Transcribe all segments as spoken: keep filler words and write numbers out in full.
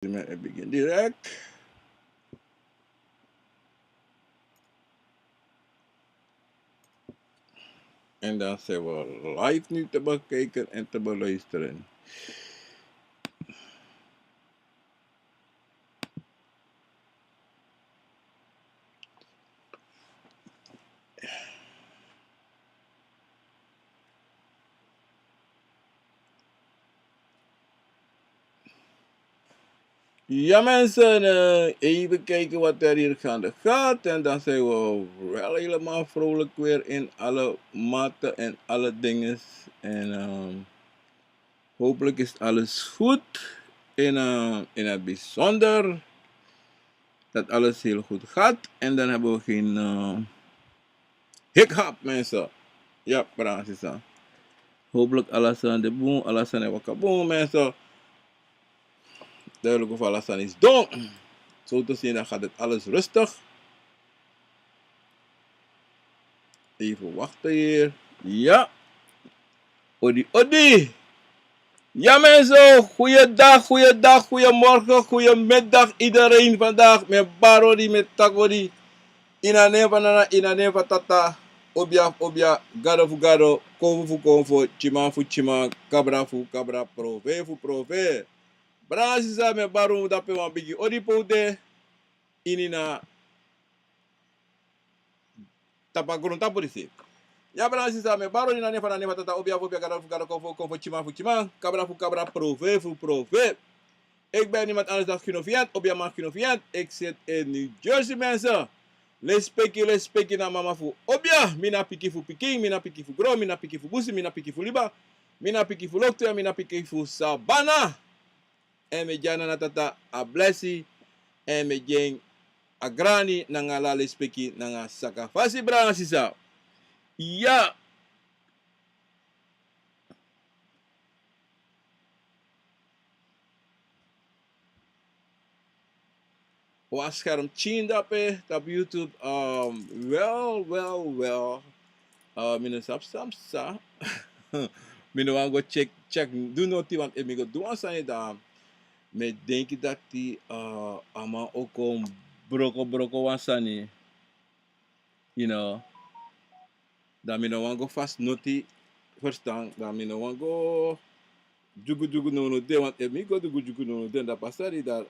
Zien we in het begin direct. En dan zijn we live nu te bekijken en te beluisteren. Ja, mensen, eh, even kijken wat er hier gaande gaat. En dan zijn we wel helemaal vrolijk weer in alle maten en alle dingen. En, ehm, hopelijk is alles goed. In, eh, in het bijzonder dat alles heel goed gaat. En dan hebben we geen, eh, hiccup, mensen. Ja, Francis. Hopelijk alles aan de boom, alles aan de wakkaboom, mensen. Duidelijk of alles aan is dom. Zo te zien, dan gaat het alles rustig. Even wachten hier. Ja. Odi, odi. Ja, mensen, goeiedag, goeiedag, goeiemorgen, goeiemiddag iedereen vandaag. Mi e bari odi, mi e taki odi. Ini a nen fu Nana, ini a nen fu Tata, obia fu obia, gado fu gado, konfo fu konfo, tyiman fu tyiman, kabra fu kabra, profeti fu profeti. Brada nanga sisa, mi e bari un dape wan bigi odi pe un de. Ini na tapu a grontapu disi. Ya, brada nanga sisa, mi e bari un ini a nen fu Nana, nen fu Tata, obia fu obia, gado fu gado, konfo fu konfo, tyiman fu tyiman, kabra fu kabra, profeti fu profeti. Ik ben niemand anders dan Gino Viant, obiaman Gino Viant. Ik zit in New Jersey, mensen. Lespeki, lespeki na mama fu obia. Mi na pikin fu pikin, mi na pikin fu gron, mi na pikin fu busi, mi na pikin fu liba, mi na pikin fu loktu, mi na pikin fu sabana. Èn mi e gi a Nana Tata a blesi. Èn mi e gi en a grani nanga ala lespeki nanga sakafasi, brada nanga sisa. Ya. Wan scherm tyin dape tapu YouTube. Ehm, wel, wel, wel. Eh, mi no sabi san psa. Mi no wani go check, check, du noti, want efu mi go du wan sani, dan mi e denki dati, eh, a man o kon broko broko wan sani. You know. Dan mi no wani go fasi noti, verstaan, dan mi no wani go dyugu dyugu nownow de, want efu mi go dyugu dyugu nownow de, dan pasa di dan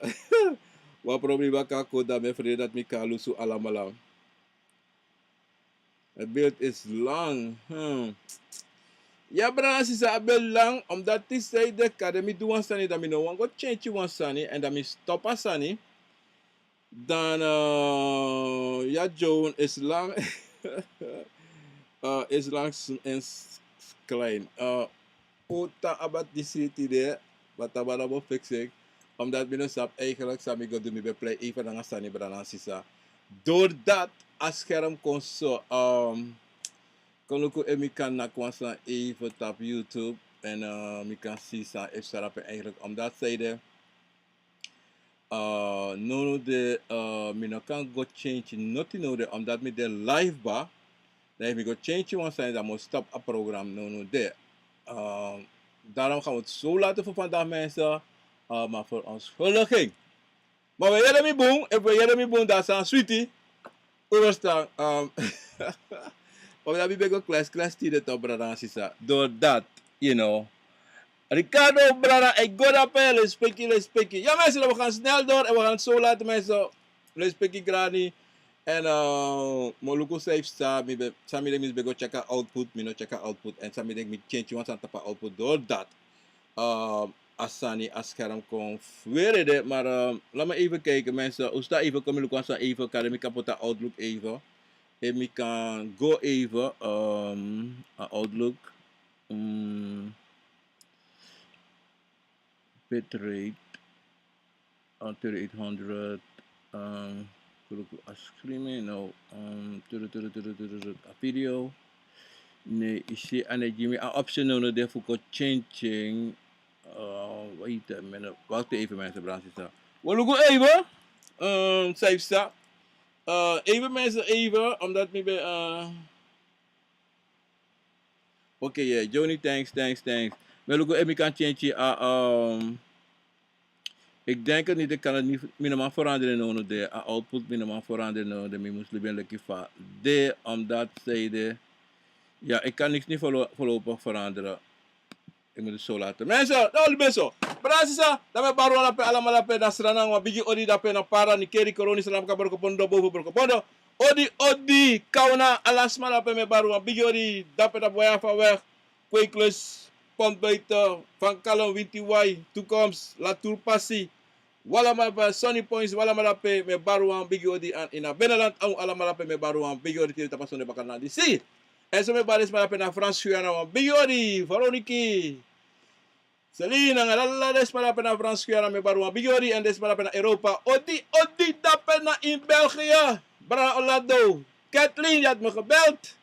wan problema kan kon, dan mi e frede dati mi kan lusu alamala. Het beeld is lang. Hmm. Ya, brada nanga sisa, a beeld lang, omdat te san ede, kande mi du wan sani, dan mi no wani go change wan sani, èn dan mi stop a sani. Dan, eh, ya, Joan is lang. Eh, is lang s-, en s-, s-, klein. Eh, un tan abati disi tide, ma tabara bo fiksi en. Omdat mi no sabi eigenlijk san mi go du, mi ben plei even nanga sani, brada nanga sisa. Doordat a scherm kon so, ehm, kon luku efu mi kan naki wan sani even tapu YouTube. Èn, eh, mi kan si san e psa dape eigenlijk. Omdat te san ede, eh, nownow de, eh, mi no kan go change noti nownow de, omdat mi de live kba. Dan efu mi go change wan sani, dan mi o stop a program nownow de. Eh, daarom gaan we het zo laten voor vandaag, mensen. Eh, maar verontschuldiging. Ma un e yere mi bun, efu un e yere mi bun, dan a sani switi. Un verstaan, ehm, omdat mi ben go klas, klas tide toch, brada nanga sisa. Doordat, you know. Ricardo, brada, e go dape, lespeki, lespeki. Ya, mensen, we gaan snel door en we gaan het zo laten, mensen. Lespeki grani. Èn, eh, mi o luku san e psa, mi ben, san mi denki mi ben go check a output, mi no check a output. Èn san mi denki mi change wan sani tapu a output, doordat, eh, a sani, a scherm kon fu weri de, maar, eh, laat me even kijken, mensen. Un sa even kon mi luku wan sani even, kande mi kan poti a Outlook even. Efu mi kan go even, ehm, a Outlook. Mm, bitrate, eh, thirty-eight hundred, ehm, kon luku a screen, no, ehm, thirty, thirty, thirty, thirty, a video. Nee, yu si, a no e gi mi a option nownow de fu kon change en. Eh, wait a minute. Wacht even, mensen, brada nanga sisa. We luku even. Ehm, san e psa. Eh, even, mensen, even. Omdat mi ben, eh, oké, yeah, Johnny, thanks, thanks, thanks. Mi e luku efu mi kan change a, ehm, Ik denk het niet, ik kan het niet, mi no man veranderen no no de, a output mi no man veranderen no de, mi mus libi en leki fa de, omdat zij de, ja, ik kan niks niet voorlo-, voorlopig veranderen. Ik moet het zo laten. Mensen, no, libi so. Brada sisa, dan mi e bari wan dape alamala dape na Sranan, wan bigi odi dape na Para, Nickerie, Coronie, Sranan, Brokebondo, boven Brokebondo. Odi, odi, Kauna, ala sma dape mi e bari wan bigi odi dape, dape Wayafa weg, Kweeklus, Pontbuiten, Van Kallen, Wintiwai, Toekomst, La Tour Passy, wi alamala dape, Sunny Points, wi alamala dape mi e bari wan bigi odi, èn ini a binnenland, a wi alamala dape mi e bari wan bigi odi te wi tapu a sonde baka na disi. Èn so mi e bari den sma dape na Frans Guyana wan bigi odi, Veroniki, Celine, nanga ala den sma dape na Frans Guyana mi e bari wan bigi odi, èn den sma dape na Europa, odi, odi dape na ini België, brada Orlando, Kathleen, je had me gebeld.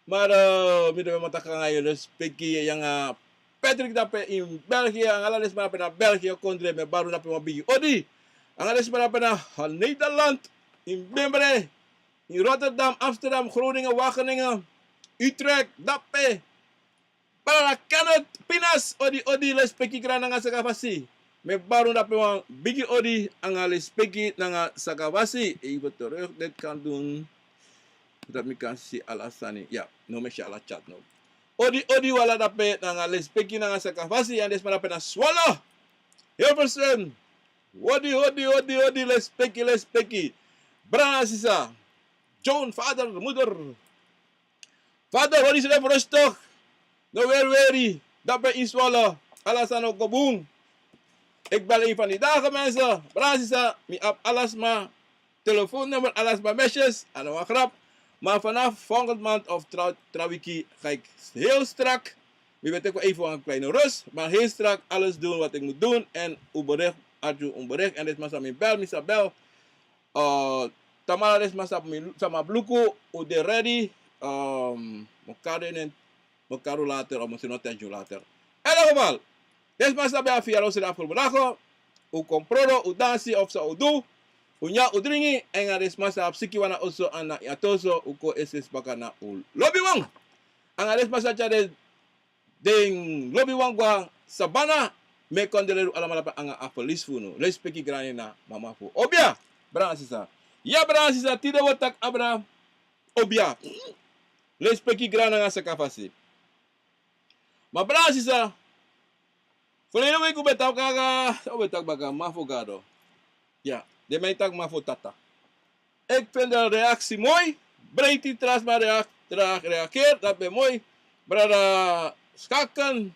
Maar, eh, mi de mi e taki nanga yu, lespeki, nanga Patrick dape ini België, nanga ala den sma dape na België kondre, mi e bari unu dape wan bigi odi. Nanga den sma dape na, eh, Nederland, ini Bembre, ini Rotterdam, Amsterdam, Groningen, Wageningen, Utrecht, dape. Brada Kenneth Pinas, odi, odi, lespeki, grani nanga sakafasi. Mi e bari unu dape wan bigi odi nanga lespeki nanga sakafasi. Even terug, dit kan doen. Zodat mi kan si ala sani. Ya, no mi e si ala chat no. Odi, odi, wi ala dape nanga lespeki nanga sakafasi. Èn den sma dape na Zwolle, Hilversum. Odi, odi, odi, odi, lespeki, lespeki. Brada sisa. John, vader, moeder. Vader, hori yusrefi rustig. No weri weri. Dape ini Zwolle, ala sani o go bun. Ik bel een van die dagen, mensen. Brada sisa, mi abi ala sma telefoonnummer, ala sma messages, a no wan grap. Maar vanaf volgende maand of tra-, tra wiki ga ik heel strak. Mi ben teki even wan kleine rust, maar heel strak alles doen wat ik moet doen. En u bericht, arju un bericht. En dit man sa mi bel, mi sa bel. Eh, tamara den sma sabi mi, san mi abi luku, un de ready. Ehm, mi o kari den, mi o kari un later, of mi o seni wan tekst gi un later. In elk geval, den sma sabi a fiyaro seri afgelopen dagen, un kon prodo, un dansi, of san un du, un nyan, un dringi, èn nanga den sma sabi siki wan na oso, èn na ini a toso, un kon esesi baka na un lobiwan. Nanga den sma sa tyari den den lobiwan go na sabana, mi e kondolei un alamala pe nanga a ferlies fu unu. Lespeki grani na mama fu obia, brada sisa. Ya brada sisa, tide un o taki abra obia. Lespeki grani nanga sakafasi. Ma brada sisa, ferleden wiki un ben taki baka, un ben taki baka, mama fu Gado. Ya, den man e taki mama fu tata. Ik vind de reactie mooi. Breiti, tra sma reageert, dat ben moi. Brada Skaken,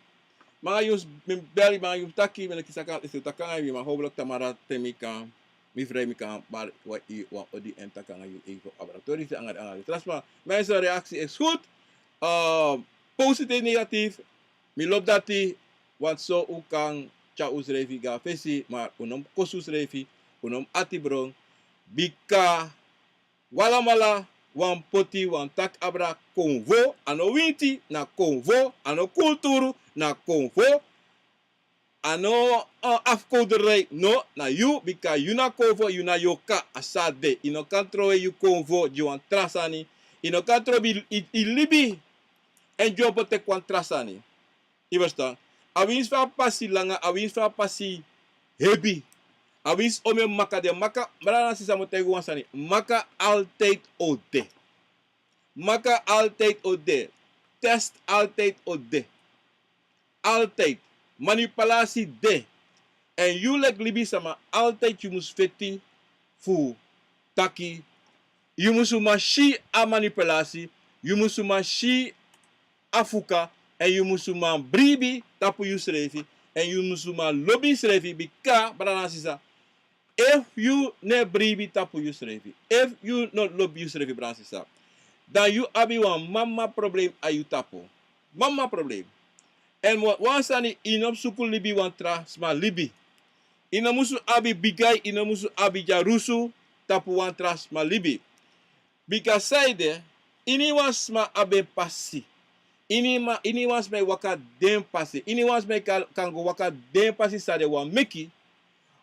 mi nanga yu ben bel, mi nanga yu taki, mi no kisi a kans fu taki nanga yu, ma hopelijk tamara te mi kan, mi vrij mi kan bari wan odi èn taki nanga yu even abra tori, nanga, nanga tra sma. Mensen, reactie is goed. Eh, positief, negatief. Mi lobi dati, want so un kan tyari unsrefi go na fesi, ma un no mus kosi unsrefi, un no mus ati bron, bika un alamala wani poti wan taki abra konfo, a no winti, na konfo, a no kulturu, na konfo, a no, eh, afgoderij, no, na yu, bika yu na konfo, yu na yorka, a so a de, yu no kan trowe yu konfo gi wan tra sani, yu no kan trowe yu, yu, yu libi, èn dyompo teki wan tra sani. Yu ferstan? Awinsi fa a pasi langa, awinsi fa a pasi hebi, awinsi omeni maka de, maka, brada nanga sisa, mi o taigi wan sani, maka altijd o de. Maka altijd o de. Test altijd o de. Altijd. Manipulasi de. Èn yu leki libisma, altijd yu mus feti fu taki, yu mus man si a manipulasi, yu mus man si a fuka, èn yu mus man bribi tapu yusrefi, èn yu mus man lobi yusrefi, bika, brada nanga sisa, efu yu no e bribi tapu yusrefi, efu yu no lobi yusrefi, brada nanga sisa, dan yu abi wan mama problem na yu tapu. Mama problem. Èn wan, wan sani, yu no mus suku libi wan tra sma libi. Yu no musu abi bigay, yu no musu abi dyarusu tapu wan tra sma libi. Bika saide, iniwan sma abi en pasi. Iniwan, iniwan sma e waka den pasi. Iniwan sma e kan, kan go waka den pasi san den wani meki.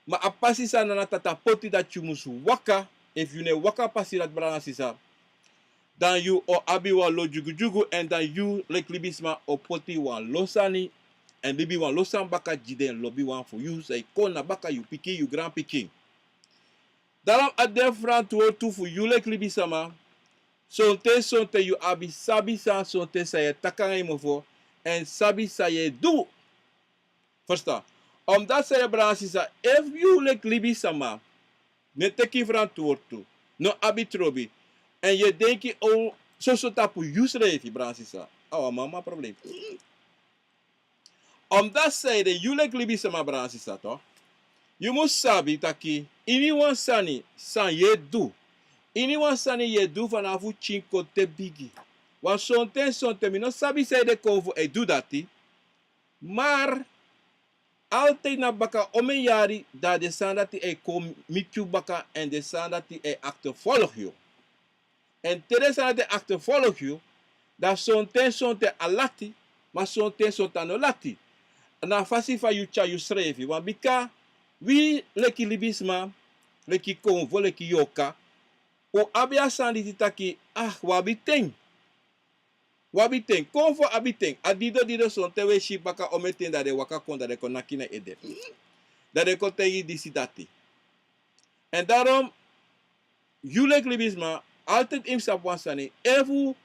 Ma a pasi san Nana Tata poti dati yu mus waka, efu yu no e waka a pasi dati, brada nanga sisa, dan yu o abi wan lo dyugudyugu, èn dan yu leki libisma o poti wan lo sani Èn libi wan lo sani baka gi den lobiwan fu yu san e kon na baka, yu pikin, yu granpikin. Daarom a de frantwortu fu yu leki libisama. Sonten sonten yu abi sabi san, sonten san yu e taki nanga yu mofo, èn sabi san yu e du. Ferstan? Omdat san yu e, brada nanga sisa, efu yu leki libisama no e teki frantwortu, no abi trobi, èn yu e denki o soso tapu yusrefi, brada nanga sisa, a wan mama problem. Omdat san ede, yu leki libisama, brada nanga sisa, toch, yu mus sabi taki iniwan sani san yu e du, iniwan sani yu e du fanafu pikin kon te bigi. Wan sonten sonten, mi no sabi san ede kon fu e du dati. Maar altijd na baka omeni yari dan den sani dati e kon miti yu baka, èn den sani dati e achtervolg yu. Èn te den sani dati e achtervolg yu, dan sonten sonten a lati, ma sonten sonten a no lati. Na a fasi fa yu tyari yusrefi. Want bika wi leki libisma, leki konfo, leki yorka, un abi a sani disi taki, ah, un abi ten. Un abi ten, konfo abi ten. A dido dido, sonten un e si baka omeni ten dan den waka kon, dan den kon naki na ede. Dan den kon taigi disi dati. Èn daarom, yu leki libisma, altijd yu mus sabi wan sani. Efu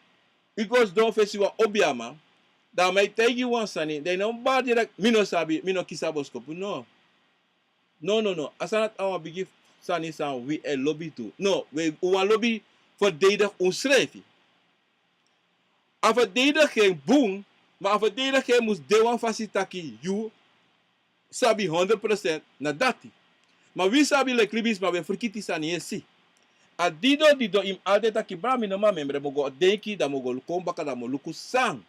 yu go sidon fesi wan obiaman, dan a man e taigi yu wan sani, dan yu no mus bari direct, mi no sabi, mi no kisi a boskopu. No. No, no, no. A sani dati a wan bigi sani san wi e lobi du. No, wi, un wani lobi verdedig unsrefi. A verdediging bun, ma a verdediging mus de wan fasi taki yu sabi honderd procent na dati. Ma wi sabi leki libisma, wi e ferkiti sani yu e si. A dido dido yu mus altijd taki, bra, mi no man memre, mi o go denki, dan mi o go kon baka, dan mi o luku san.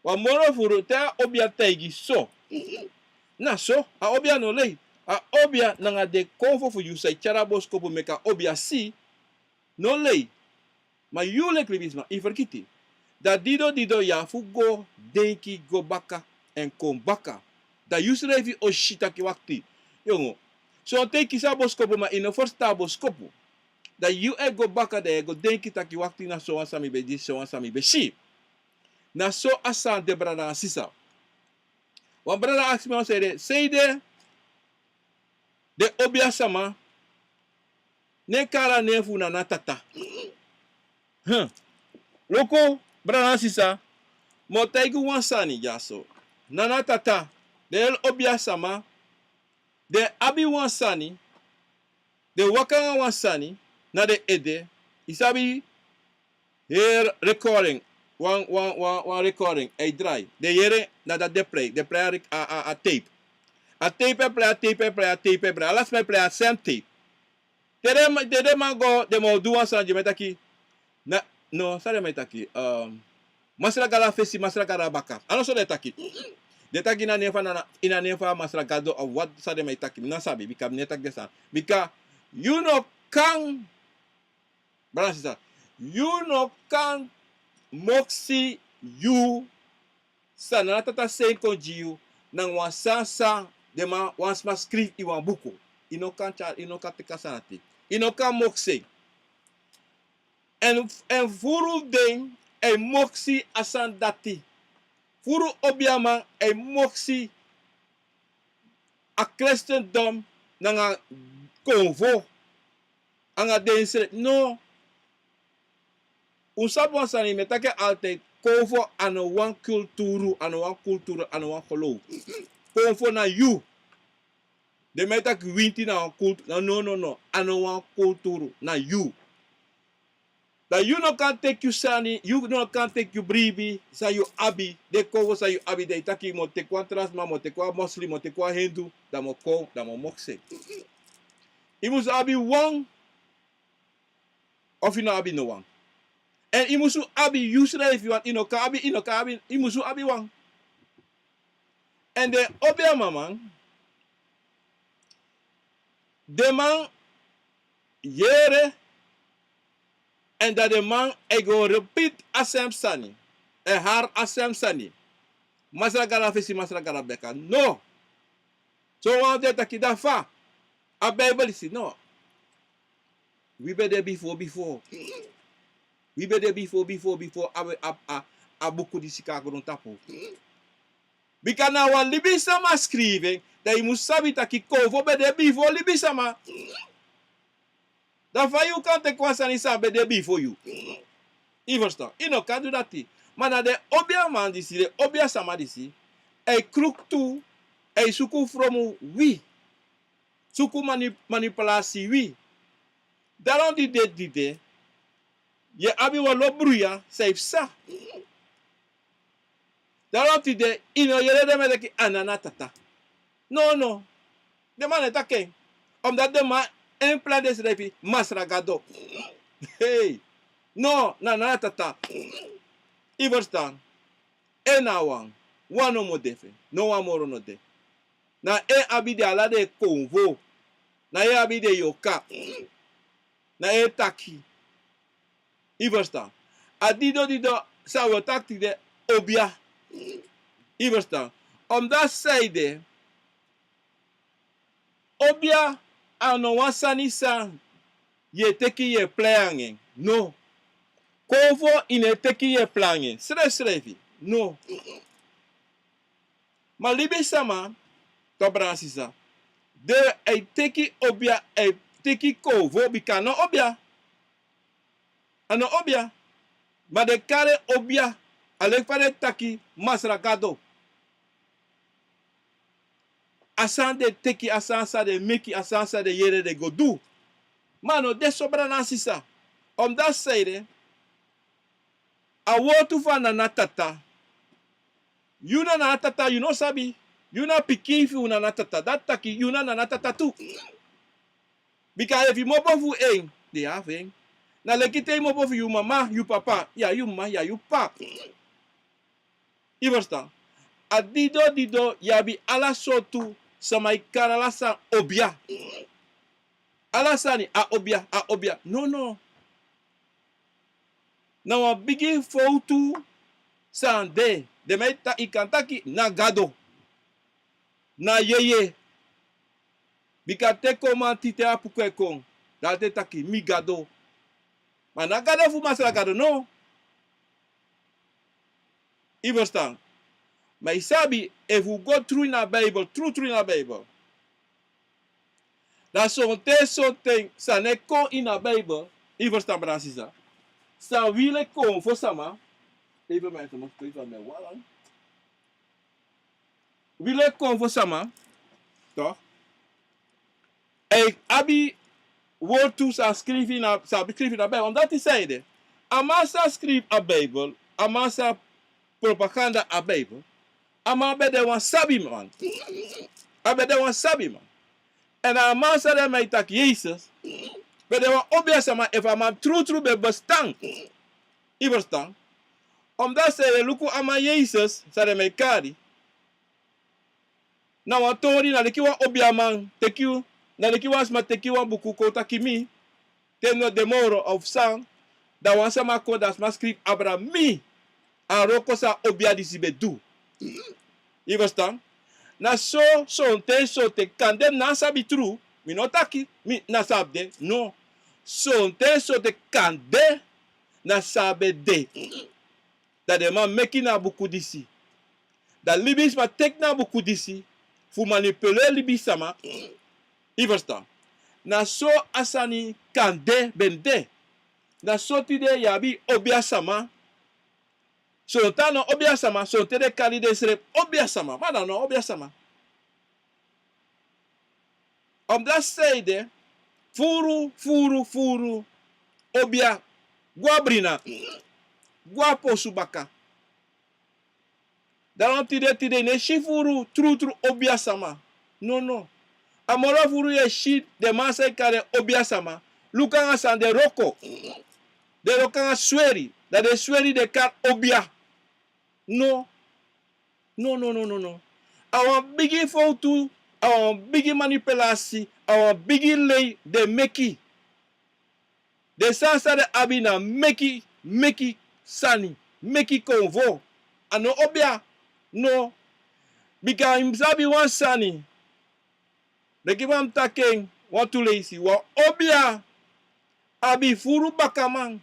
Wan moro furu te a obia taigi so. Na so, a obia no lei. A obia nanga den konfo fu yu san e tyari a boskopu meki a obia si. No lei. Ma yu leki libisma, yu ferkiti. Dan dido dido yu abi fu go denki, go baka, èn kon baka. Dan yusrefi o si taki wakti. Yongo. Sonten yu kisi a boskopu ma yu no ferstan a boskopu. Dan yu e go baka, dan yu e go denki taki wakti, na sowan san mi ben du, sowan san mi ben si. Na so a sani de, brada nanga sisa. Wan brada aksi mi wan sani ede, san ede, den obiasama no e kari a nen fu Nana Tata. Hmm. Luku, brada nanga sisa, mi o taigi un wan sani dyaso. Nana Tata, den heri obiasama, den abi wan sani, den waka nanga wan sani na den ede, yu sabi, heri recording, wan, wan, wan, wan recording e drai. Den yere na dati den play, den play a rec-, a, a, a tape. A tape e play, a tape e play, a tape e play. Ala sma e play a same tape. Te den, te den man go, den man o du wan sani, den man e taki, na, no, san den man e taki, um, Masra Gado na fesi, Masra Gado na baka. A no so den e taki. Den e taki ini a nen fu Nana, ini a nen fu Masra Gado, a wat san den man e taki, mi no sabi, bika mi no e taki den sani. Bika yu no kan, brada nanga sisa, yu no kan moksi yu san Nana Tata seni kon gi yu, nanga wan sani san den man, wan sma skrifi ini wan buku. Yu no kan tyari, yu no kan teki a sani dati. Yu no kan moksi en. Èn, èn furu den e moksi a sani dati. Furu obiaman e moksi a kristendom nanga konfo. Anga den srefi. No. Un sabi wan sani, mi e taki en altijd, konfo a no wan kulturu, a no wan kulturu, a no wan geloof. Konfo na yu. Den man e taki winti na wan kulturu. No, no, no, no. A no wan kulturu, na yu. Dan yu no kan teki yu sani, yu no kan teki yu bribi san yu abi, den konfo san yu abi, dan yu taki mi o teki wan tra sma, mi o teki wan moslim, mi o teki wan hindu, dan mi o kon, dan mi o moksi en. Yu mus abi wan, of yu no abi no wan. Èn yu mus abi yusrefi, want yu no kan abi, yu no kan abi, yu mus abi wan. Èn den obiaman, den man yere, èn dan den man e go repeat a same sani, e hari a same sani. Masra Gado na fesi, Masra Gado na baka. No. Sowan de taki dan fa, a Bijbel disi, no. Wi ben de bifo, bifo. Wi ben de bifo, bifo, bifo a, a, a, a buku disi kon na grontapu. Bika na wan libisama skrifi en, dan yu mus sabi taki konfo ben de bifo libisama. Dan fa yu kan teki wan sani san ben de bifo yu? Yu ferstan? Yu no kan du dati. Ma na den obiaman disi, den obiasama disi, a e kruktu, a e suku fromu wi, suku mani-, manipulasi wi. Daarom tide, tide yu e abi wan lo bruya san e psa. Daarom tide yu no yere den man e taki a na na tata. No, no. Den man no e taki en. Omdat den man e plan densrefi Masra Gado. Hei. No, na na tata. Yu ferstan? En na wan. Wan no mu de fu en. No wan moro no de. Na en abi den ala den konfo. Na en abi den yoka. Na en taki. Yu ferstan? A dido dido san wi o taki tide, obia. Yu ferstan? Omdat san ede, obia a no wan sani san yu e teki yu e plei nanga en. No. Konfo yu no e teki yu e plei nanga en srefsrefi. No. Ma libisama, to, brada sisa, den e teki obia, e teki konfo bika a no obia. A no obia. Ma den kari en obia. A leki fa den taki Masra Gado. A sani den teki, a sani san den meki, a sani san den yere, den go du. Ma a no de so, brada nanga sisa. Omdat san ede, a wortu fu a na na tata. Yu na na tata, yu no sabi. Yu na pikin fu na na tata. Dati taki yu na na tata tu. Bika efu yu mopo fu en, den abi fu en. Na leki te yu mopo fu yu mama, yu papa, yu a yu mama, yu a yu papa. Yu ferstan? A dido dido yu abi ala sortu sama e kari ala sani obia. Ala sani a obia, a obia. No, no. Na wan bigi fowtu san de. Den man e ta-, yu kan taki na Gado. Na yeye. Bika te kon man titi a puku e kon, dan a te taki mi Gado. Ma na Gado fu Masra Gado, no. Yu ferstan? Ma yu sabi, efu wi go tru ini a Bijbel, tru tru ini a Bijbel, dan sonten sonten san no e kon ini a Bijbel, yu ferstan, brada sisa, san wi leki konfo sama, even mi sama, even mi walan. Wi leki konfo sama, toch? A e abi wortu san skrifi na, san skrifi na Bijbel. Omdat yu sabi, a man san skrifi a Bijbel, a man san propaganda a Bijbel, a man ben de wan sabiman. A ben de wan sabiman. Èn a man san den man e taki Yesus ben de wan obiasama, efu a man trutru ben bestan. Yu ferstan? Omdat san ede, luku a man Yesus san den man e kari. Na wan tori, na leki wan obiaman teki yu, na leki wan sma teki wan buku kon taki mi, te mi no de moro of san, dan wan sama kon, dan a sma skrifi abra mi, a wroko san a obia disi ben du. Yu ferstan? Na so, sonten sonten kande mi no sabi tru, mi no taki, mi no sabi de, no. Sonten sonten kande na san ben de. Dan den man meki na a buku disi. Dan libisma teki na a buku disi fu manipuleri libisama. Yu ferstan? Na so a sani kande ben de. Na so tide yu abi obiasama. Sonten a no obiasama, sonten den kari densrefi obiasama, ma dan a no obiasama. Omdat san ede, furu, furu, furu obia go a brina, go a posu baka. Daarom tide, tide yu no e si furu trutru obiasama. No, no. A moro furu yu e si den man san e kari den obiasama, luku anga san den wroko. Den wroko anga sweri, dan den sweri den kari obia. No. No, no, no, no, no. A wan bigi fowtu, a wan bigi manipulasi, a wan bigi lei den meki. Den sani san den abi na meki, meki sani, meki konfo. A no obia, no. Bika yu mus sabi wan sani. Leki fa mi taki en wantu leisi, wan obia abi furu bakaman.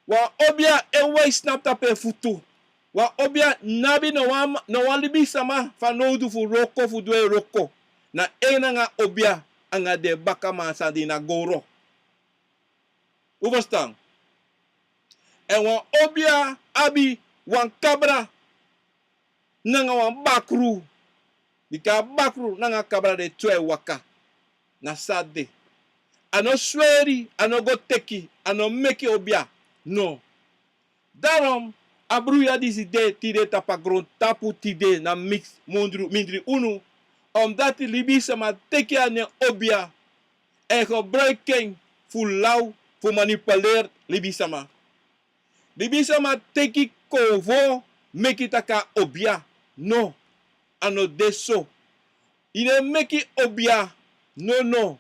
Wan obia e wai snapu tapu en futu. Wan obia no abi no wan, no wan libisama fanowdu fu wroko, fu du en wroko. Na en nanga obia, anga den bakaman san de ini a gowro. Un ferstan? Èn wan obia abi wan kabra nanga wan bakru. Bika a bakru nanga a kabra den tu e waka. Na so a de. A no sweri, a no go teki, a no meki obia. No. Daarom, a bruya disi de tide tapu a grontapu tide na miksi mindri, mindri unu. Omdati libisama teki a nen obia èn gebruiki en fu law fu manipuleri libisama. Libisama teki konfo meki taki a obia. No, a no de so. Yu no e meki obia. Nono.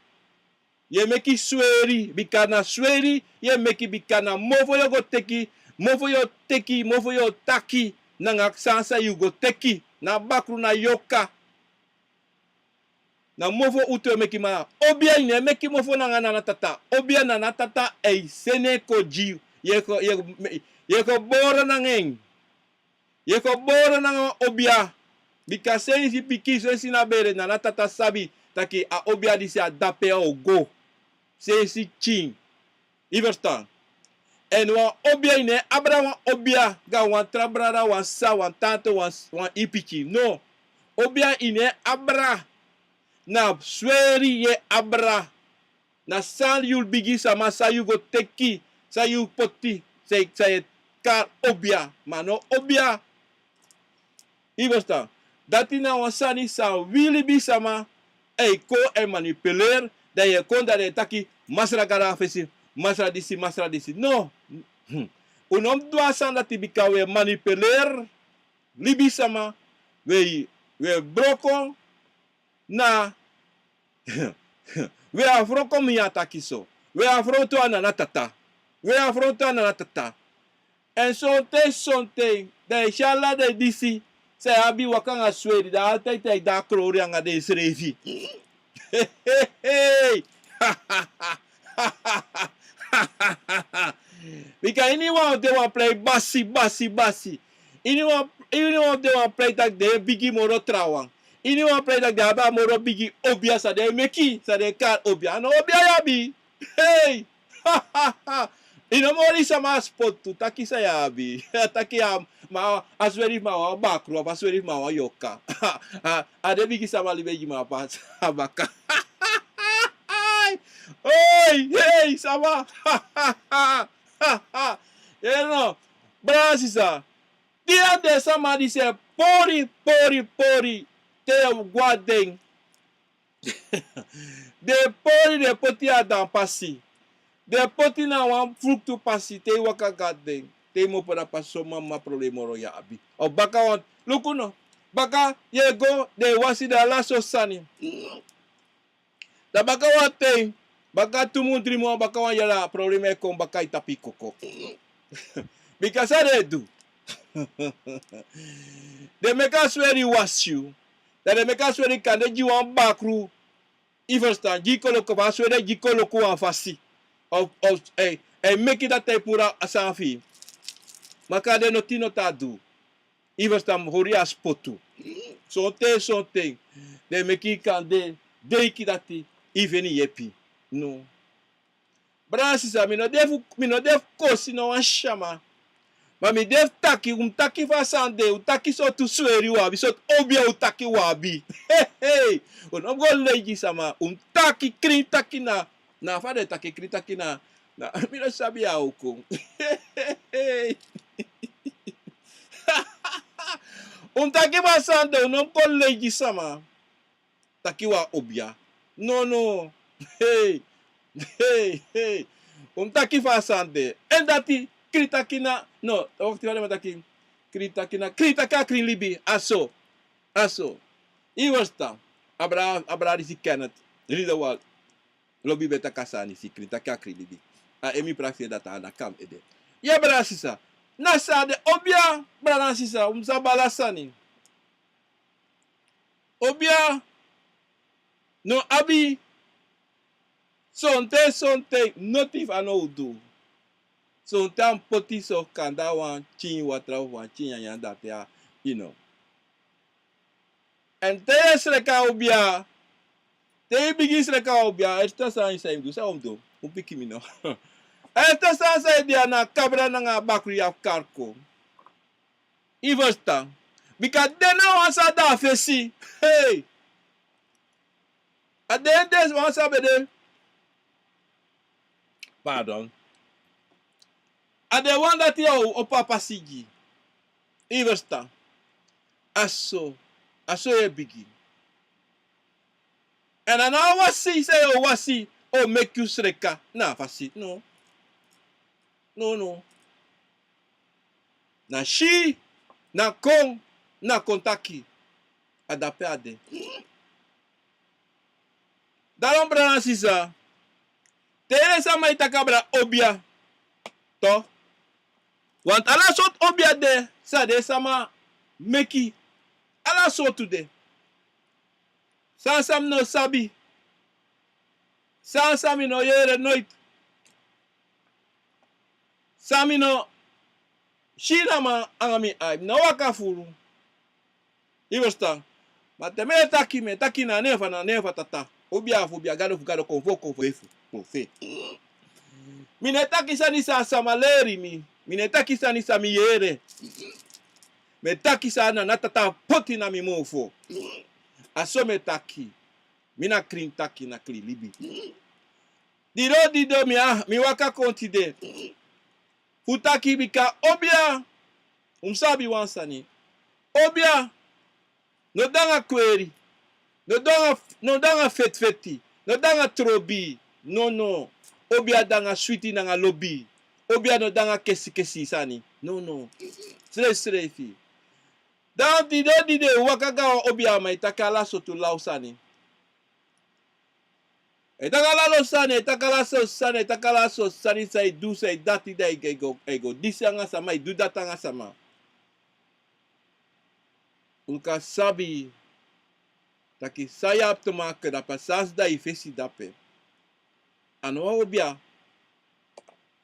Yu e meki sweri, bika na sweri yu e meki, bika na mofo yu o go teki, mofo yu o teki, mofo yu o taki, nanga san san yu go teki, na bakru, na yoka. Na mofo utu e meki, ma obia yu no e meki mofo nanga nana tata. Obia nana tata e seni en kon gi yu. Yu e gebore nanga en. Yu e gebore nanga wan obia. Bika sensi pikin, sensi na bere, nana tata sabi taki a obia disi a dape a o go. Sensi pikin. Yu ferstan? Èn wan obia yu no e abra wan obia gi a wan tra brada, wan sisa, wan tante, wan, wan yu pikin. No. Obia yu no e abra. Na sweri yu e abra. Na san yu bigi sama, san yu go teki, san yu poti, san yu e kari obia, ma no obia. Yu ferstan? Dati na wan sani san wi libisama e kon e manipuleri, dan yu e kon dan den e taki masra gado a fesi, masra disi, masra disi. No. Un no mus du a sani dati bika wi e manipuleri libisama, wi e, wi e broko na wi e afrontu mi a taki so. Wi e afrontu a nana tata. Wi e afrontu a nana tata. Èn sonten sonten dan yu e si ala den disi san yu abi waka anga sweri, dan altijd yu e de a krowri anga den srefi. Bika iniwan de wan prei basi, basi, basi. Iniwan, iniwan de wan prei taki den e bigi moro trawan. Iniwan prei taki den abi a moro bigi obia san den e meki, san den e kari obia. A no obia yu abi. Hei! Yu no mori sama a spotu, taki san yu abi. Taki a, ma a sweri fu mi a wan bakru, a sweri fu mi a wan yoka. A, a den bigi sama libi e gi mi a baka. Oi, hei, sama. Yu no, brada sisa. Di a den sama disi e pori, pori, pori, te yu go na den. Den e pori, den e poti a dan pasi. Den e poti na wan fruktu pasi, te yu waka go na den. Te yu mu opo na pasi, so mama problema moro yu abi. O baka wan, luku no. Baka yu e go, den e wasi den ala so sani. Dan baka wan ten, baka tu mun, dri mun, baka wan yari, a problema e kon baka e tapu yu koko. Bika san den e du? Den meki a sweri wasi yu. Dan den meki a sweri kande gi wan bakru. Yu ferstan, gi koloku, fa a sweri gi koloku wan fasi. Of, of, e, e meki dati e puru a sani fi yu. Ma kande no tin no tan du. Yu ferstan, hori a spotu. Sonten, sonten den e meki yu kande denki dati yu feni yepi. No. Brada sisa, mi no de fu, mi no de fu kosi no wan sama. Ma mi de fu taki, un mus taki fa a sani de, un mus taki sortu sweri un abi, sortu obia un taki un abi. Hei, hei. Un no mus go leigi sama, un mus taki krin taki na, na fa den e taki krin taki na, na, mi no sabi a uku. Hei, hei. Un mus taki fa a sani de, un no mus go leigi sama. Taki wan obia. No, no. Hei. Hei, hei. Un mus taki fa a sani de. Èn dati, krin taki na, no, wakti, fa den man taki. Krin taki na, krin taki a krin libi. A so. A so. Yu ferstan. Abra, abra disi Kenneth. Ridderwald. Lobi ben taki a sani disi, krin taki a krin libi. A en mi prakseri dati a na kam ede. Yu e, brada sisa. Na san de obia, brada sisa. Un mus sabi ala sani. Obia no abi sonten, sonten, noti fanowdu. Sonten a mu poti so kanda wan tyin watra fu wan tyin nyanyan dati a yu no. Èn te yu e sreka obia, te yu bigin sreka obia, a erste sani san yu mus du, san yu mus du, un piki mi no. A erste sani san yu de ya na a kabra nanga a bakru yu abi kari kon. Yu ferstan? Bika den na wan san de a fesi. Hei! A den de wan san ben de. Pardon. A den wan dati ya o opo a pasi gi. Yu ferstan? A so, a so yu e bigin. Èn a no a wasi san yu o wasi o meki yu sreka na a fasi. No. No, no. Na si, na kon, na kon taki. A dape a de. Daarom brada nanga sisa, te den sama e taki abra obia, toch. Want ala sortu obia de san den sama meki. Ala sortu de. San san mi no sabi. San san mi no yere noiti. San mi no si nanga mi ai, mi no waka furu. Yu ferstan? Ma te mi e taki, mi e taki na a nen fu, na a nen fu a Tata. Obia fu obia, gado fu gado, konfo fu konfo, efu fu efu. Mi no e taki sani san a sama leri mi. Mi no e taki sani san mi yere. Mi e taki san na a Tata poti na mi mofo. A so mi e taki. Mi na krin taki, na krin libi. Dido dido mi a, mi waka kon tide fu taki bika obia, un mus sabi wan sani. Obia no de nanga kweri. No de nanga, no de nanga fetfeti. No de nanga trobi. No, no. Obia de nanga switi nanga lobi. Obia no de nanga kesikesi sani. No, no. Srefsrefi. Dan dido dido un waka go na wan obia, a man e taki ala sortu law sani. E taki ala lo sani, e taki ala so sani, e taki ala so sani san e du, san e dati, dan e go, e go disi nanga sama, e du dati nanga sama. Un kan sabi taki san yu abi te maki dape, san a si na yu fesi dape. A no wan obia.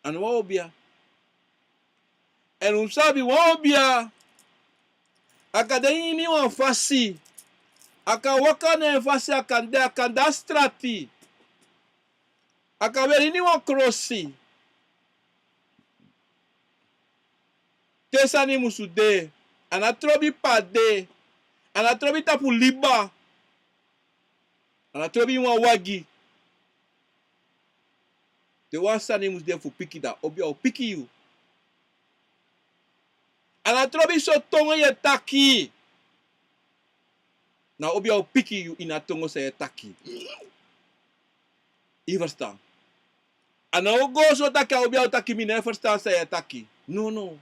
A no wan obia. Èn un sabi wan obia, a kan de ini wan fasi, a kan waka na en fasi, a kan de, a kan de a strati, a kan weri ini wan krosi. Te sani musu de, a na trobi pe a de, a na trobi tapu liba, a na trobi ini wan wagi. Te wan sani musu de fu piki, dan obia o piki yu. A na trobi so tongo yu e taki. Na obia o piki yu ini a tongo san yu e taki. Yu ferstan? A no o go so taki a obia o taki mi no e ferstan san yu e taki. No, no.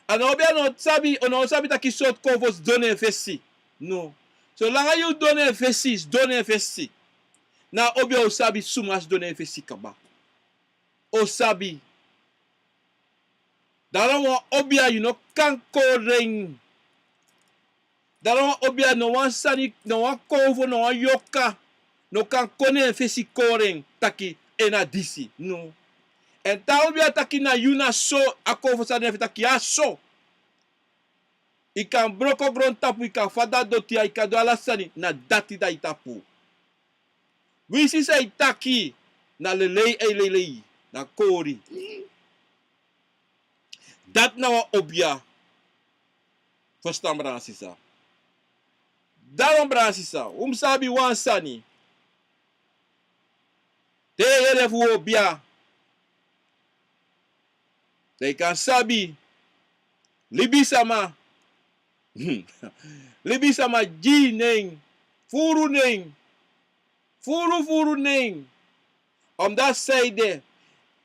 A no obia no sabi, a no sabi taki sortu konfo sidon na en fesi. No. Solanga yu sidon na en fesi, sidon na en fesi. Na obia o sabi suma sidon na en fesi kaba. O sabi. Daarom wan obia yu no kan kori en. Daarom wan obia no wan sani, no wan konfo, no wan yorka no kan kon na en fesi kori en taki en na disi. No. Èn te a obia taki na yu na so, a konfo sani e taki a so. Yu kan broko grontapu, yu kan fadon a doti ya, yu kan du ala sani, na dati de a yu tapu. Winsi san yu taki na lelei, a e lelei, na kori. Dati na wan obia. Ferstan, brada nanga sisa? Daarom, brada nanga sisa, un mus sabi wan sani. Te yu e yere fu obia, dan yu kan sabi. Libisama. Libisama gi yu nen. Furu nen. Furu furu nen. Omdati san ede,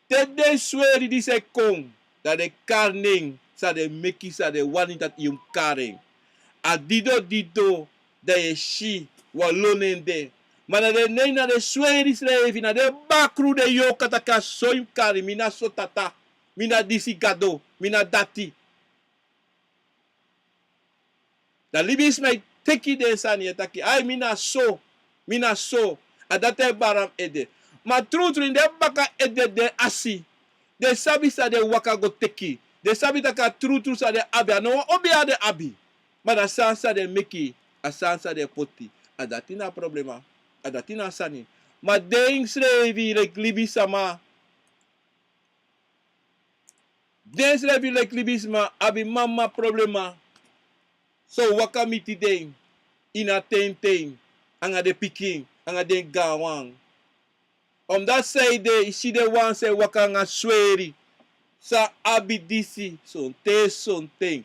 te den sweri disi e kon, dan den kari nen san den meki, san den wani dati yu mus kari en. A dido dido, dan yu e si wan lo nen de. Ma na den nen, na den sweri srefi, na den bakru, den yorka taki a so yu mus kari, mi na so tata, mi na disi gado, mi na dati. Dan libisma e teki den sani, e taki, ai, mi na so, mi na so. A dati e bari a ede. Ma trutru, ini den baka ede, den asi, Den sabi san den waka go teki. Den sabi taki a trutru san den abi, a no wan obia den abi. Ma na sani san den meki, a sani san den poti. A dati na problema. A dati na sani. Ma den srefi leki libisama. Den srefi leki libisma abi mama problema. So waka miti den ini a ten ten, anga den pikin, anga den gaanwan. Omdat san ede, i si den wan san e waka anga sweri, san abi disi, sonten sonten.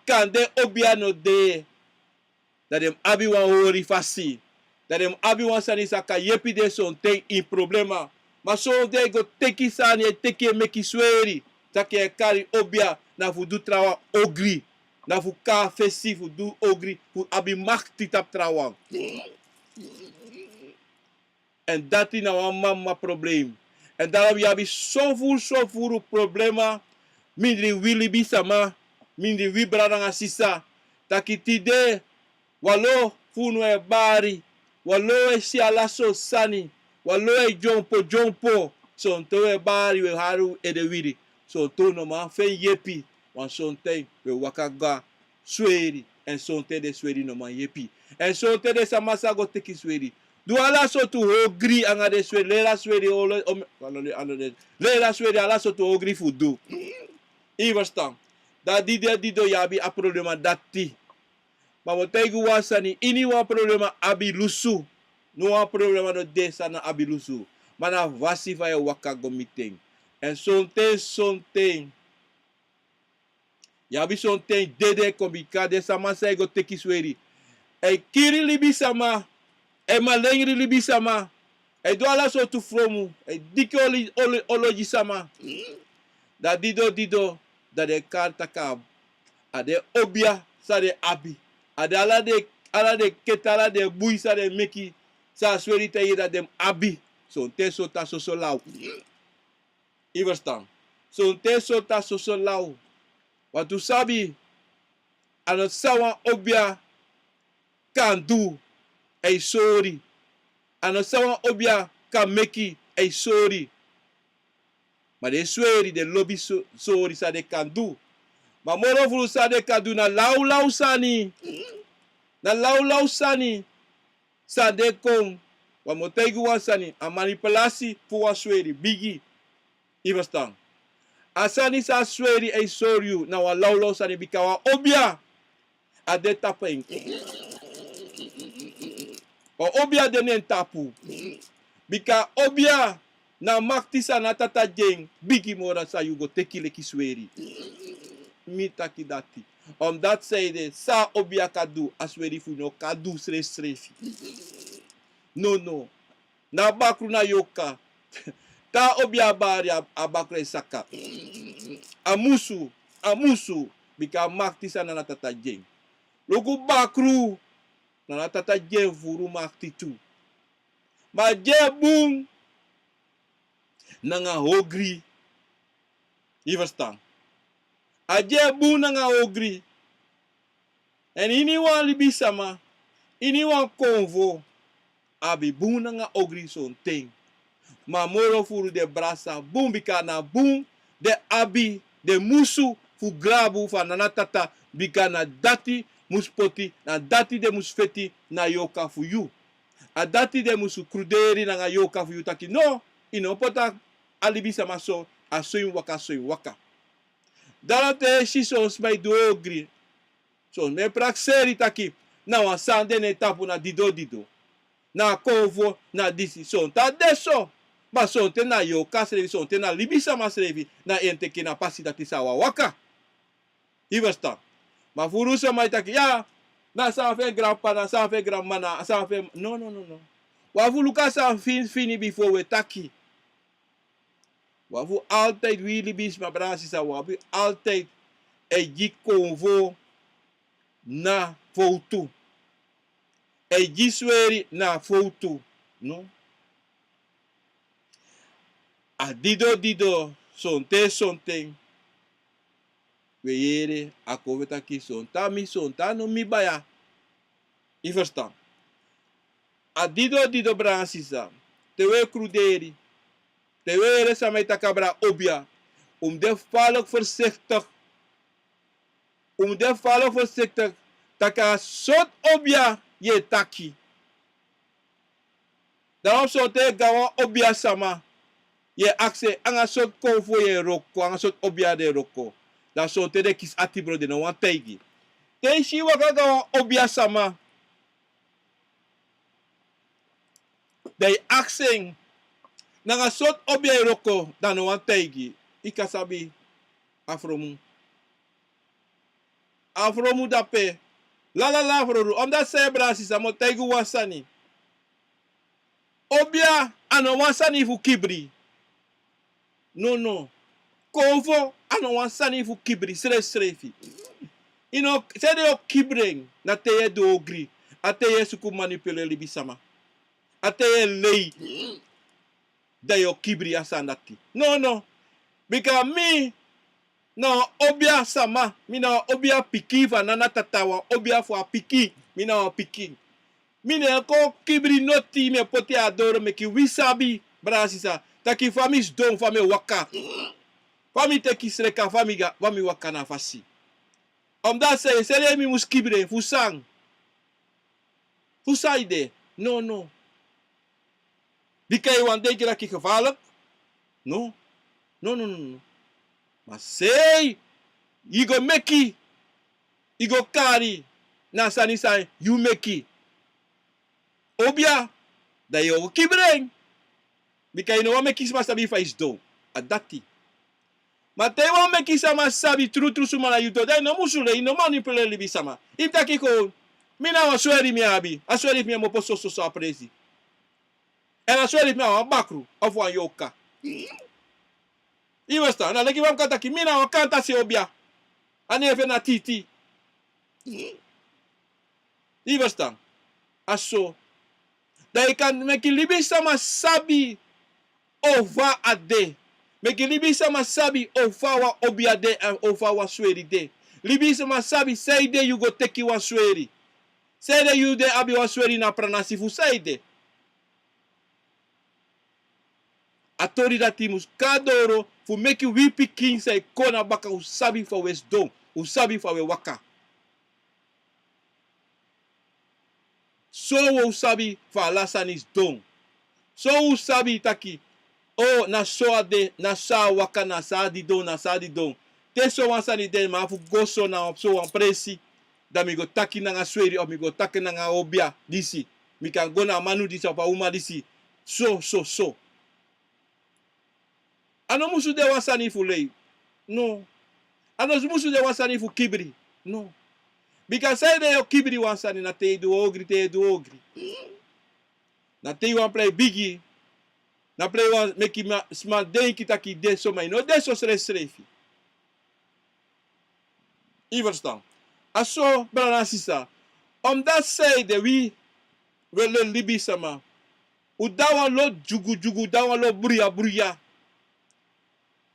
Kande obia no de, dan den mus abi wan hori fasi. Dan den mus abi wan sani san kan yepi den sonten ini problema. Ma sonten e go teki sani, e teki, e meki sweri. Taki e kari obia na fu du trawan ogri. Na fu kon na fesi fu du ogri, fu abi makti tapu trawan. Èn dati na wan mama problem. Èn daarom yu abi sofuru sofuru problema mindri wi libisama, mindri wi brada nanga sisa. Taki tide, wanlo fu unu e bari, wanlo e si ala sortu sani, wanlo e dyompo dyompo. Sonten un e bari, un e hari un ede wiri. Sonten un no man feni yepi, want sonten un e waka go na sweri, èn sonten den sweri no man yepi. Èn sonten den sama sa go teki sweri, du ala sortu ogri anga den sweri, leri a sweri, olo, om, olo, olo, leri a sweri ala sortu ogri fu du. Yu e ferstan? Dan dido dido yu abi a problema dati. Ma mi o taigi wan sani, iniwan problema abi lusu. Nowan problema no de san no abi lusu. Ma na a fasi fa yu e waka go miti en. Èn sonten sonten yu abi sonten dede kon, bika den sama san e go teki sweri e kiri libisama, e malengri libisama, e du ala sortu fromu, e diki oli, oli, ologisama. Dan dido dido, dan den kari taki a den obia san den abi, a den ala den, ala den kete, ala den bun san den meki, san a sweri taigi den dati den mus abi. Sonten sortu a soso law. Yu e ferstan? Sonten sortu a soso law. Wantu sabi, a no san wan obia kan du, a e sori. A no san wan obia kan meki, a e sori. Ma den sweri, den lobi so-, sori san den kan du. Ma moro furu san den kan du na lawlaw sani. Na lawlaw sani. San den kon, wan mi o taigi wan sani, a manipulasi fu wan sweri bigi. Yu e ferstan? A sani san a sweri e sori yu na wan lawlaw sani, bika wan obia a de tapu en. Wan obia de na en tapu. Bika obia na makti san na tata gi en bigi moro san yu go teki leki sweri. Mi taki dati. Omdat san ede, san a obia kan du, a sweri fu yu no kan du srefisrefi. Nono. Na bakru na yoka. Te a obia bari a, a bakru e saka. A musu, a musu. Bika a makti san na tata gi en. Luku bakru, na tata gi en furu makti tu. Ma a gi en bun nanga ogri. Yu e ferstan? A gi en bun nanga ogri. Èn iniwan libisama, iniwan konfo abi bun nanga ogri sonten. Ma moro furu den brasa bun, bika na bun den abi, den musu fu grabu fu a nana tata, bika na dati musu poti, na dati den musu feti na yoka fu yu. A dati den musu kruderi nanga yoka fu yu taki no, yu no poti a libisama so, a so yu mus waka, so yu mus waka. Dala te yu e si son sma e du ogri. Son sma e prakseri taki na wan sani de na en tapu, na dido dido, na a konfo, na disi. Sonten a de so. Ma sonten na yoka srefi, sonten na libisama srefi, na en teki na pasi dati san a wani waka. Yu e ferstan? Ma furu sma e taki, ya, na a sani fu en granp'pa, na a sani fu en granmama, na a sani fu en, no, no, no, no. Wi abi fu luku a sani fini fini bifo wi e taki. Wi abi fu altijd, wi libisma, brada, sisa, wi abi altijd e gi konfo na fowtu. E gi sweri na fowtu. No? A dido dido, sonten sonten wi e yere a konfo e taki sonten a mi, sonten a no mi, baya. Yu e ferstan? A dido dido, brada, sisa, te wi e kruderi, te wi e yere sama e taki abra obia, Un mus de faluk forsiktik. Un mus de faluk forsiktik. Taki a sortu obia yu e taki. Dan wan sonten yu e go na wan obia sama, yu e aksi en anga sortu konfo yu e wroko, anga sortu obia den e wroko. Dan sonten den kisi ati, bro, den no wani taigi. Te yu si yu waka go na wan obia sama, dan yu aksi en nanga sortu obia yu e wroko, dan a no wani taigi. Yu kan sabi a fromu. A fromu dape. Lala, a fromu. Omdat san, brada, sisa, mi o taigi un wan sani. Obia a no wan sani fu kibri. No, no. Konfo a no wan sani fu kibri srefsrefi. Yu no, sanede yu o kibri en, na te yu e du ogri. A te yu e suku manipuleri libisama. A te yu e lei. Dan yu o kibri a sani dati. No, no. Bika mi na wan obia sama, mi na wan obia pikin fu a nana tata, wan obia fu a pikin, mi na wan pikin. Mi no e kon kibri noti, mi e poti a doro meki wi sabi, brada, sisa, taki fa mi sidon, fa mi e waka, fa mi teki sreka, fa mi ga, fa mi waka na fasi. Omdat san, sanede mi mus kibri en, fu san? Fu san ede? No, no. Bika yu wani denki taki gevaarlijk? No. No, no, no, no. Ma san yu go meki, yu go kari na sani san yu meki. Obia, dan yu o kibri en. Bika yu no wani meki sma sabi fa yu sidon. A dati. Ma te yu wani meki sama sabi trutru suma na yu, dan yu no musu lei, yu no manipuleri libisama. Yu mus taki kon, mi na wan sweri mi abi. A sweri fu mi e mopo sososo a presi. Èn a sweri fu mi na wan bakru, of wan yorka. Yu ferstan, na leki fa mi kan taki, mi na wan kantasi obia. A nen fu en na Titi. Yu ferstan? A so. Dan yu kan meki libisama sabi o fa a de. Meki libisama sabi o fa wan obia de, èn o fa wan sweri de. Libisama sabi sanede yu go teki wan sweri. Sanede yu de abi wan sweri na pranasi, fu sanede. A tori dati mus kon na doro fu meki wi pikin san e kon na baka, un sabi fa un e sidon, un sabi fa un e waka. So un o sabi fa ala sani sidon. So un o sabi taki, o, na so a de, na so a waka, na so a didon, na so a didon. Te sowan sani de, mi abi fu go so na so wan presi, dan mi go taki nanga sweri, of mi go taki nanga obia disi. Mi kan go na a manu disi of a uma disi. So, so, so. A no musu de wan sani fu lei. No. A no musu de wan sani fu kibri. No. Bika sanede yu o kibri wan sani, na te yu du ogri, te yu du ogri. Na te yu wani prei bigi. Na prei wan meki ma, sma denki taki yu de so, ma yu no de so srefsrefi. Yu ferstan? A so, brada, sisa. Omdat sanede wi, wi e leli libisama, un de na wan lo dyugudyugu, un de na wan lo bruya bruya.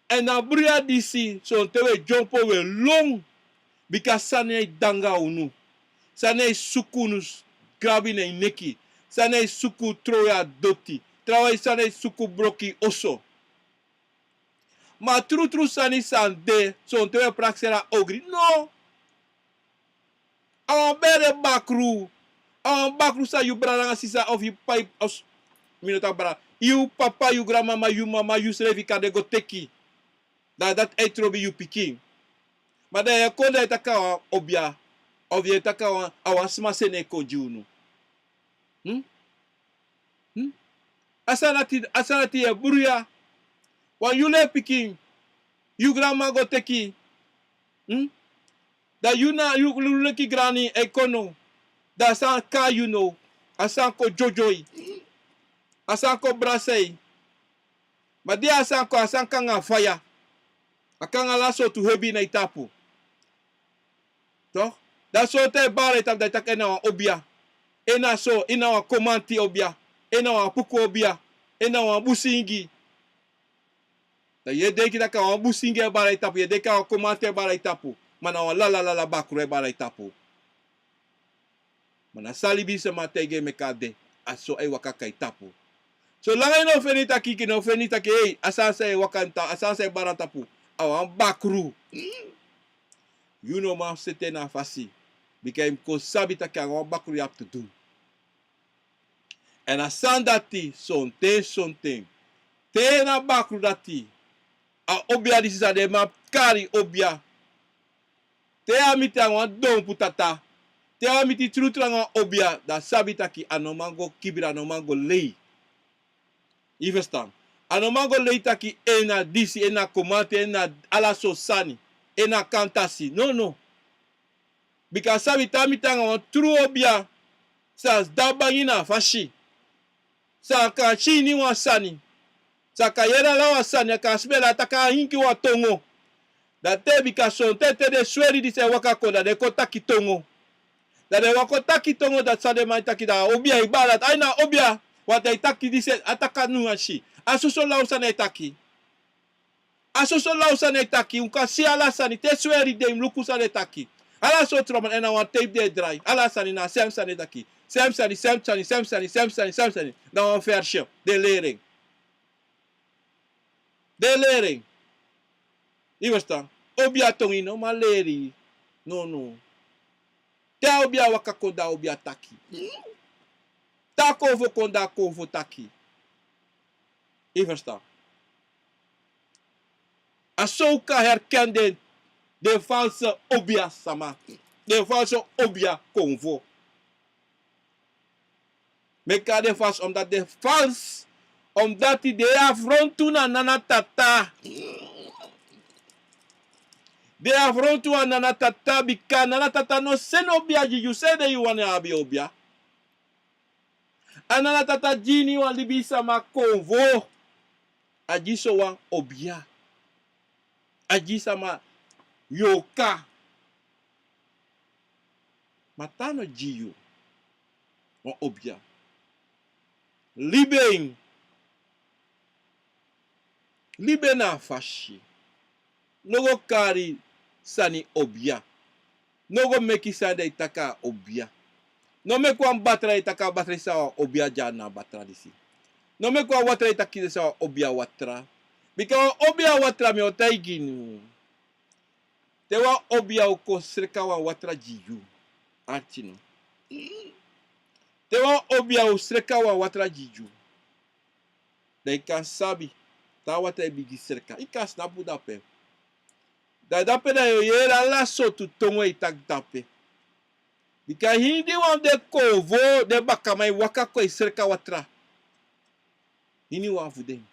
Èn a bruya disi, sonten un e dyompo, un e lon. Bika sani e de anga unu. Sani e suku unu s-, grabu na en neki. Sani e suku trowe a doti. Trawan sani e suku broko oso. Ma trutru sani san de, sonten un e prakseri a ogri. No. A wan bere bakru. A wan bakru san yu brada nanga sisa of yu p'pa, yu, os-, mi no taki brada. Yu p'pa, yu granmama, yu mama, yusrefi kan de go teki. Dan dati e trobi yu pikin. Ma dan yu e kon dan yu e taki a wan obia. Of yu e taki a wan, a wan sma seni en kon gi unu. Hmm? Hmm? A sani dati, a sani dati e bruya. Wan yu leki pikin, yu granma go teki. Hmm? Dan yu na, yu, yu leki grani e kon now. Dan a sani kon na yu now. A sani kon dyodyo yu. A sani kon brasa yu. Ma di a sani kon, a sani kon anga faya. A kon anga ala sortu hebi na yu tapu. Toch? Dan sonten a e bari a yu tapu, dan yu taki en na wan obia. En na so, en na wan komanti obia. En na wan puku obia. En na wan busingi. Dan yu e denki taki a wan busingi e bari a yu tapu, yu e denki a wan komanti e bari a yu tapu. Ma na wan lala lala bakru e bari a yu tapu. Ma na san libisama taigi en meki a de, a so a e waka kon na yu tapu. Solanga yu no feni taki, yu no feni taki, ei, a sani san e waka na ta-, a sani san e bari na tapu, a wan bakru. Yu no man sete na a fasi. Bika yu mus kon sabi taki a wan bakru yu abi tu du. Èn a sani dati sonten sonten, te na bakru dati, a obia disi san den man kari obia. Te a miti anga wan donpu tata, te a miti trutru anga wan obia, dan sabi taki a no man go kibri, a no man go lei. Yu ferstan? A no man go lei taki en na disi, en na komanti, en na ala sortu sani, en na kantasi. No, no. Bika a sabi te a miti anga wan tru obia, san sidon bangi na a fasi, san kan si iniwan sani, san kan yere ala wan sani, a kan smeri, a taki a hinki wan tongo. Dan te, bika sonten te den sweri disi e waka kon, dan den kon taki tongo. Dan den waka kon taki tongo, dati san den man e taki, dan a obia e bari dati. Ai, na obia, want a e taki disi, a taki a no man si. A soso law sani a e taki. A soso law sani a e taki, un kan si ala sani, te sweri de, yu mus luku san den e taki. Ala sortu trauma, èn na wan tape den e drai. Ala sani na sem sani e taki. Sem sani, sem sani, sem sani, sem sani, sem sani. Na wan version. Den leri en. Den leri en. Yu ferstan? Obia tongo yu no man leri. No, no. Te a obia waka kon, dan a obia taki. Te a konfo kon, dan a konfo taki. Yu ferstan? A so un kan herken den, den false obia sama. Den false obia konfo. Mi e kari den false, omdat den false, omdat den e afrontu na nana tata. Den e afrontu na nana tata, bika nana tata no seni obia gi yu, san ede yu wani abi obia? A nana tata gi iniwan libisama konfo. A gi sowan obia. A gi sama yorka. Ma tata no gi yu wan obia. Libi en. Libi en na a fasi. No go kari sani obia. No go meki sani den e taki a obia. No meki wan batra e taki a batra disi na wan obia dya, na a batra disi. No meki wan watra e taki disi na wan obia watra. Bika wan obia watra, mi o taigi unu. Te wan obia o kon sreka wan watra gi yu, arki no. Te wan obia o sreka wan watra gi yu, dan yu kan sabi te a watra e bigin sreka. Yu kan snapu dape. Dan dape dan yu o yere ala sortu tongo e taki dape. Bika hiniwan fu den konfo, den bakaman e waka kon e sreka watra. Hiniwan fu den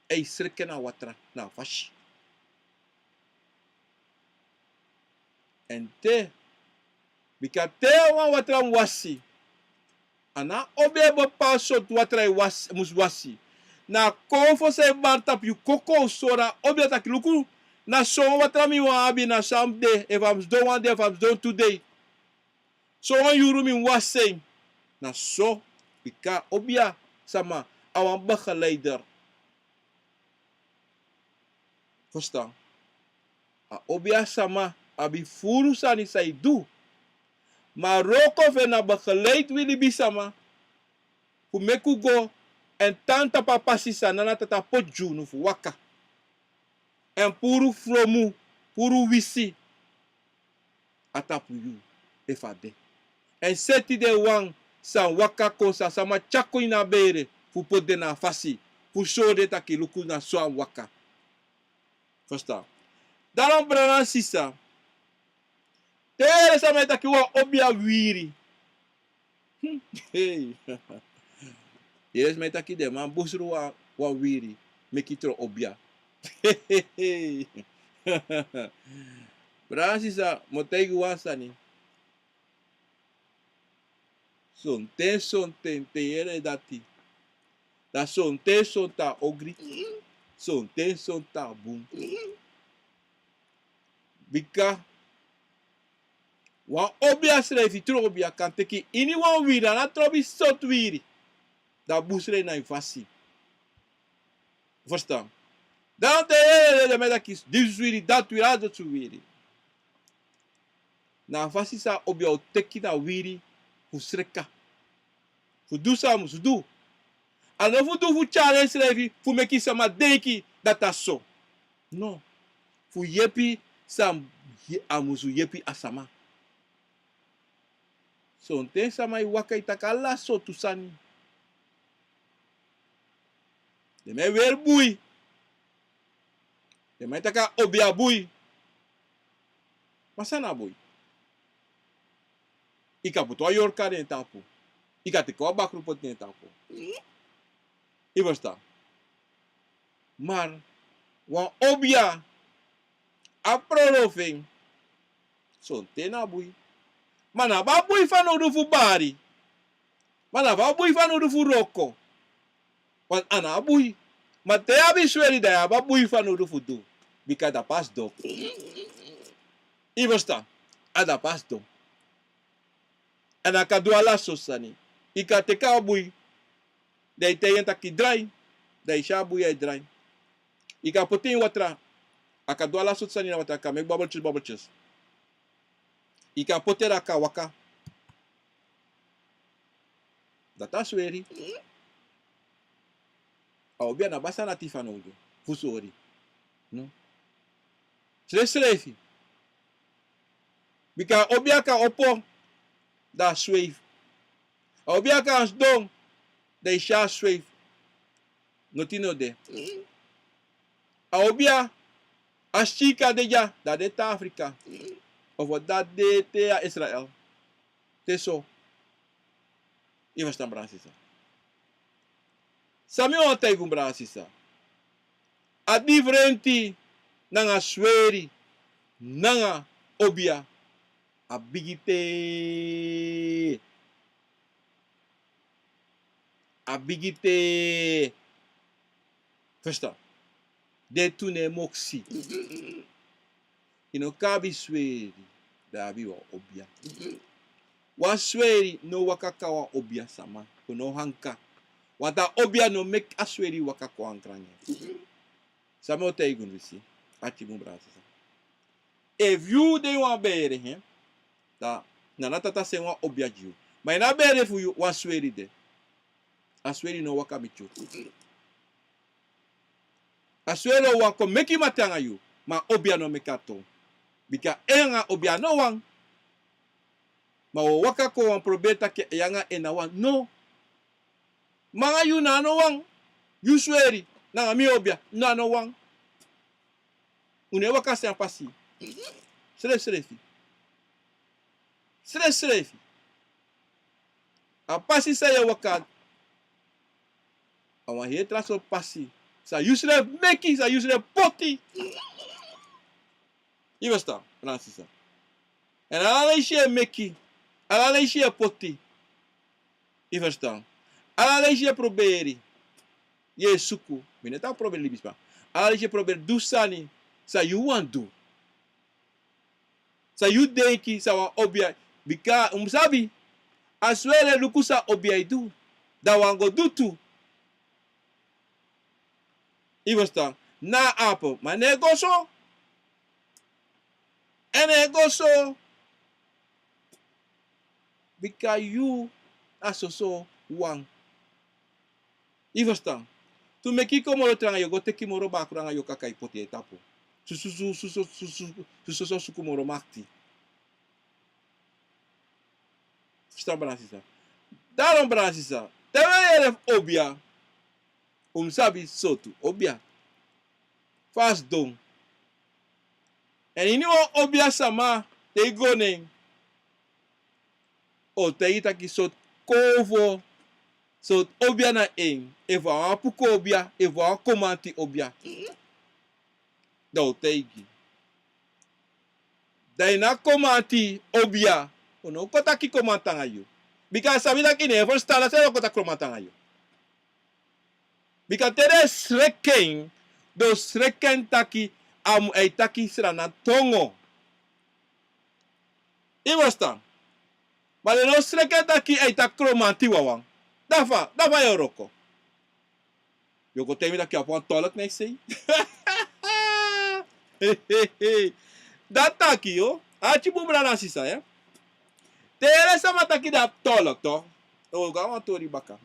e sreka na watra na a fasi. Èn te, bika te wan watra mus wasi, a no obia e bepaal sortu watra e wasi, mus wasi. Na a konfo san e bari tapu yu koko o sori a obia taki luku, na so wan watra mi wani abi, na so a mus de, efu a mus sidon wan dei, efu a mus sidon tu dei. So wan yuru mi mus wasi en. Na so, bika obia sama a wan begeleider. Ferstan? A obia sama abi furu sani san yu du. Ma a wroko fu en na begeleid wi libisama fu meki un go èn tan tapu a pasi san nana tata poti gi unu fu waka. Èn puru fromu, puru wisi a tapu yu, efu a de. Èn seti den wan san waka kon, san sama tyari kon ini a bere fu poti den na a fasi, fu sori den taki luku na so a mus waka. Ferstan? Daarom brada nanga sisa, te yu yere sama e taki wan obia wiri. Hmm, hey. Yu yere sama e taki den man busru wan, wan wiri meki tron obia. Brada nanga sisa, mi o taigi wan sani. Sonten sonten te yu yere dati, dan sonten sonten a ogri, sonten sonten a bun. Bika wan obia srefi, tron obia kan teki iniwan wiri, a no trobi sortu wiri. Dan a busru en na en fasi. Ferstan? Dan te yu yere den man e taki disi wiri, dati wiri, a dati wiri. Na a fasi san a obia o teki na wiri fu sreka. Fu du san a mus du. A no fu du fu tyari ensrefi fu meki sama denki dati a so. No. Fu yepi san a musu yepi a sama. Sonten sama e waka e taki ala sortu sani. Den man e weri bui. Den man e taki a obia bui. Ma san na bui? Yu kan poti wan yorka na en tapu. Yu kan teki wan bakru poti na en tapu. Yu ferstan? Mar wan obia, a prolo fu en, sonten na bui. Ma na abi a bui fanowdu fu bari. Ma na abi a bui fanowdu fu wroko. Want a na abi bui. Ma te yu abi sweri, dan yu abi a bui fanowdu fu du. Bika a dapu a sidon. Yu ferstan? A dapu a sidon. Èn a kan du ala sortu sani. Yu kan teki a bui, dan yu taigi en taki drai, dan yu si a bui e drai. Yu kan poti en ini watra. A kan du ala sortu sani na watra, a kan meki babbeltjes, babbeltjes. Yu kan poti en, dan a kan waka. Dati a sweri. A obia no abi a sani ati fanowdu fu sori. No. Srefsrefi. Bika a obia kan opo, dan a sweri. A obia kan sidon, dan yu si a sweri. Noti no de. A obia, a siki a de dya, dan a de te Afrika. Of dan a de te a Israel. Te so. Yu ferstan, brada sisa? San mi wani taigi unu, brada sisa? A diferenti nanga sweri nanga obia. A bigi te. A bigi te. Ferstan? Den tu no e moksi. Yu no kan abi sweri, dan yu abi wan obia. Wan sweri no waka kon na wan obia sama. Kon no hanka. Want a obia no meki a sweri waka kon ankra nanga en. San mi o taigi unu disi, arkiman, brada sisa? Efu yu de ini wan bere, hè, dan na a Tata seni wan obia gi yu. Ma ini a bere fu yu wan sweri de. A sweri no waka miti yu. A sweri o wani kon meki mati nanga yu, ma a obia no meki a tori. Bika en nanga obia no wan. Ma wi o waka kon wani proberi taki yu nanga en na wan. No. Mi nanga yu na no wan. Yu sweri nanga mi obia na no wan. Un no e waka a srefi pasi. Srefsrefi. Srefsrefi. A pasi san yu e waka, a wan heri tra sortu pasi san yu srefi meki, san yu srefi poti. Yu ferstan, brada sisa? Èn ala leisi yu e meki, ala leisi yu e poti. Yu ferstan? Ala leisi yu e proberi, yu e suku. Mi no e taki proberi libisma. Ala leisi yu e proberi du sani san yu wani du. San yu denki san wan obia, bika un mus sabi, a sweri e luku san obia e du, dan a wani go du tu. Yu ferstan? Na a apu, ma a no e go so. A no e go so. Bika yu a soso wan. Yu ferstan? Tu meki yu kon moro tra nanga yu o go teki moro bakru nanga yu o kaka yu poti na en tapu. Su, su, su, su, su, su, su, su, su, su, suku moro makti. Ferstan, brada sisa? Daarom, brada sisa, te un e yere fu obia, un mus sabi sortu obia. Fa a sidon. Èn ini wan obia sama, te yu go na en, a o taigi yu taki sortu konfo, sortu obia na en. Efu a wan puku obia, efu a wan komanti obia. Dan a o taigi. Dan yu na komanti obia, a no o kon taki komanti nanga yu. Bika a sabi taki yu no e ferstan, dati a no o kon taki komanti nanga yu. Bika te den sreki en, den o sreki en taki a mu, a e taki Sranan tongo. Yu ferstan? Ma den no o sreki en taki a e taki Kromanti wawan. Da fa, da fa yu o wroko? Yu o kon taigi mi taki yu abi wan tolk na yu sei. Dati taki yu, arki bun brada nanga sisa, eh. Te yu yere sama taki den abi tolk, toch. O go na wan tori baka.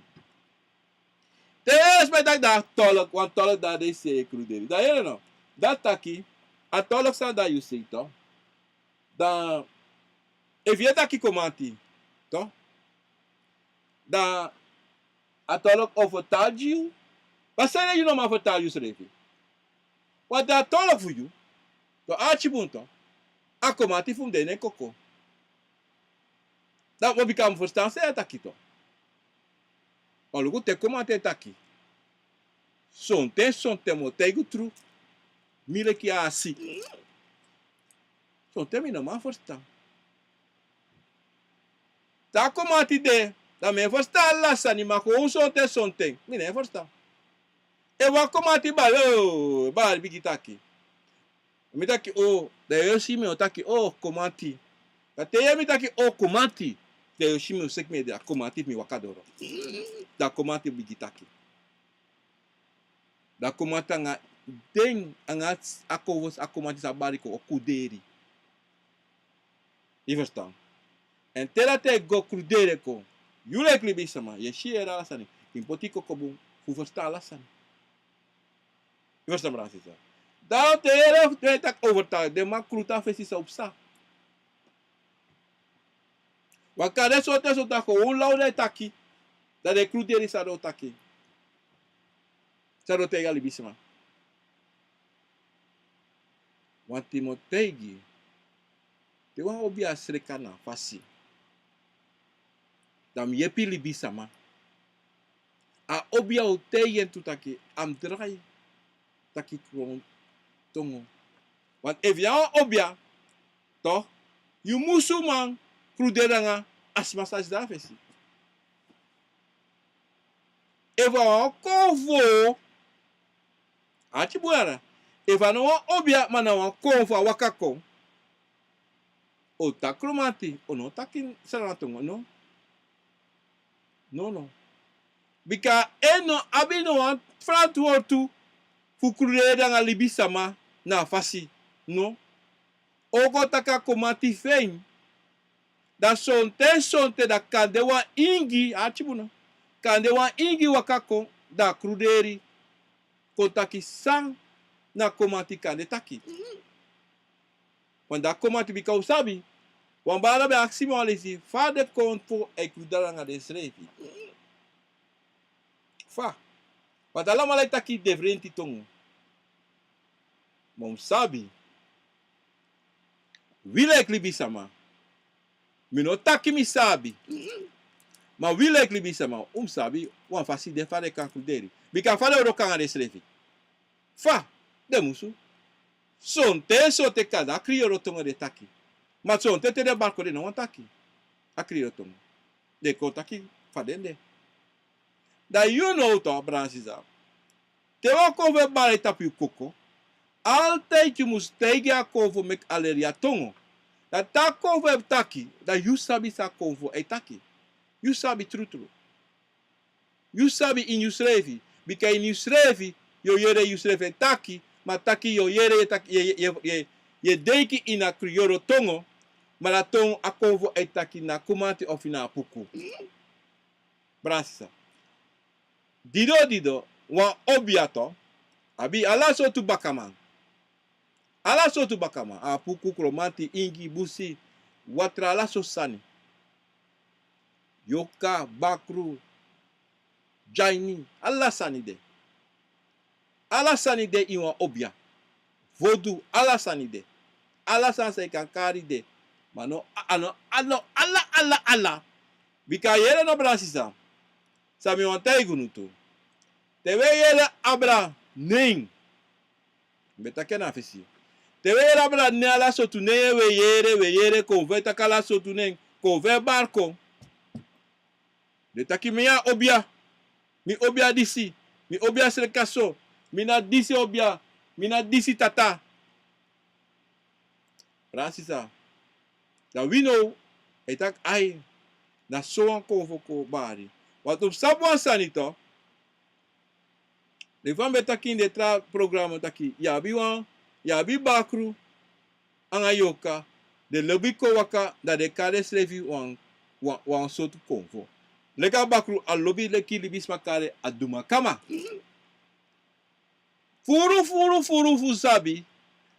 Te yu yere sama taki den abi tolk, wan tolk, dan den e sei kruderi. Dan yu yere no? Dati taki, a tolk san dan yu sei, toch. Dan efu yu e taki Komanti, toch, dan a tolk o fertaal gi yu. Ma san yu no man fertaal yusrefi? Want a tolk fu yu, toch, arki bun, toch, a Komanti fu mi de ini en koko. Dan mi o bigin ferstan san yu e taki, toch. Ma luku te Komanti e taki. Sonten, sonten mi o taigi yu tru. Mi leki a si. Sonten mi no man ferstan. Te a Komanti de, dan mi e ferstan ala sani, ma kon sonten, sonten mi no e ferstan. Efu wan Komanti bari, o, bari bigin taki. Mi taki o, dan yu o si mi o taki o, Komanti. Dan te yu e mi taki o, Komanti, dan yu o si mi o seki mi ede, a Komanti fu mi waka doro. Dan a Komanti bigin taki. Dan a Komanti anga den, anga a konfo san a Komanti sa bari kon, o kruderi. Yu ferstan? Èn te dati e go kruderi kon, yu leki libisama yu e si, yu e yere ala sani. Yu mus poti yu koko bun fu ferstan ala sani. Yu ferstan, brada, sisa? Dan te yu yere den e taki overtal, den man krutu a fesi san o psa. Wan kande sortu sortu a kon, un law den e taki. Dan den e kruderi san den o taki, san den o taigi a libisama. Wanten mi o taigi yu, te wan obia sreka na a fasi, dan mi yepi libisama. A obia o taigi en tu taki a mus drai, taki krontongo. Want efu yu na wan obia, toch, yu musu man kruderi nanga a sma san sidon na fesi. Efu a wan konfo, arki bun, efu a no wan obia ma na wan konfo a waka kon, o taki Kromanti, o no taki Sranan tongo, no. No, no. Bika en no abi no wan frantwortu fu kruderi nanga libisama na a fasi, no. O kon taki a Kromanti fu en. Dan sonten sonten dan kande wan ingi, arki bun no, kande wan ingi waka kon, dan a kruderi kon taki san na Kromanti kande taki. Want dan Kromanti, bika un sabi, wan baala ben aksi mi wan leisi fa den konfo e kruderi nanga densrefi. Fa? Want alamala e taki defrenti tongo. Ma un sabi, wi leki libisama, mi no taki mi sabi. Ma wi leki libisama, un mus sabi wan fasi de fa den kan kruderi. Bika fa den o wroko nanga densrefi? Fa den musu. Sonten sonten kande a kriyoro tongo den e taki. Ma sonten te den bari kon den no wani taki a kriyoro tongo. Den kon taki fa den de. Dan yu now toch, brada, sisa, te wan konfo e bari tapu yu koko, altijd yu mus taigi a konfo meki a leri a tongo. Dan te a konfo e taki, dan yu sabi san a konfo e taki. Yu sabi trutru. Yu sabi ini yusrefi. Bika ini yusrefi yu o yere yusrefi e taki, ma taki yu o yere, yu e taki, yu e, yu e, yu e, yu e denki ini a kriyoro tongo, ma na tongo a konfo e taki na Kromanti ofu na Apuku. Brada, sisa, dido dido, wan obia toch abi ala sortu bakaman. Ala sortu bakaman, Apuku, Kromanti, Ingi, Busi, Watra, ala sortu sani. Yorka, Bakru, Dyaini, ala sani de. Ala sani de ini wan obia. Vodu, ala sani de. Ala sani san yu kan kari de. Ma no, a, a no, a no, ala, ala, ala. Bika yere no, brada, sisa, san mi wani taigi unu tu. Te wi e yere abra nen, mi ben taki en na fesi. Te wi e yere abra nen, ala sortu nen wi e yere, wi e yere, konfo e taki ala sortu nen, konfo e bari kon. Den taki mi a obia, mi obia disi, mi obia sreka so, mi na disi obia, mi na disi tata. Brada, sisa, dan wi now e taki ai, na so wan konfo kon bari. Want un mus sabi wan sani toch. Leki fa mi ben taki ini den tra programa taki yu abi wan, yu abi Bakru anga Yorka, den lobi kon waka, dan den kari densrefi wan, wan, wan sortu konfo. Leki a Bakru, a lobi leki libisma kari en a dumakama. Furu furu furu fu sabi,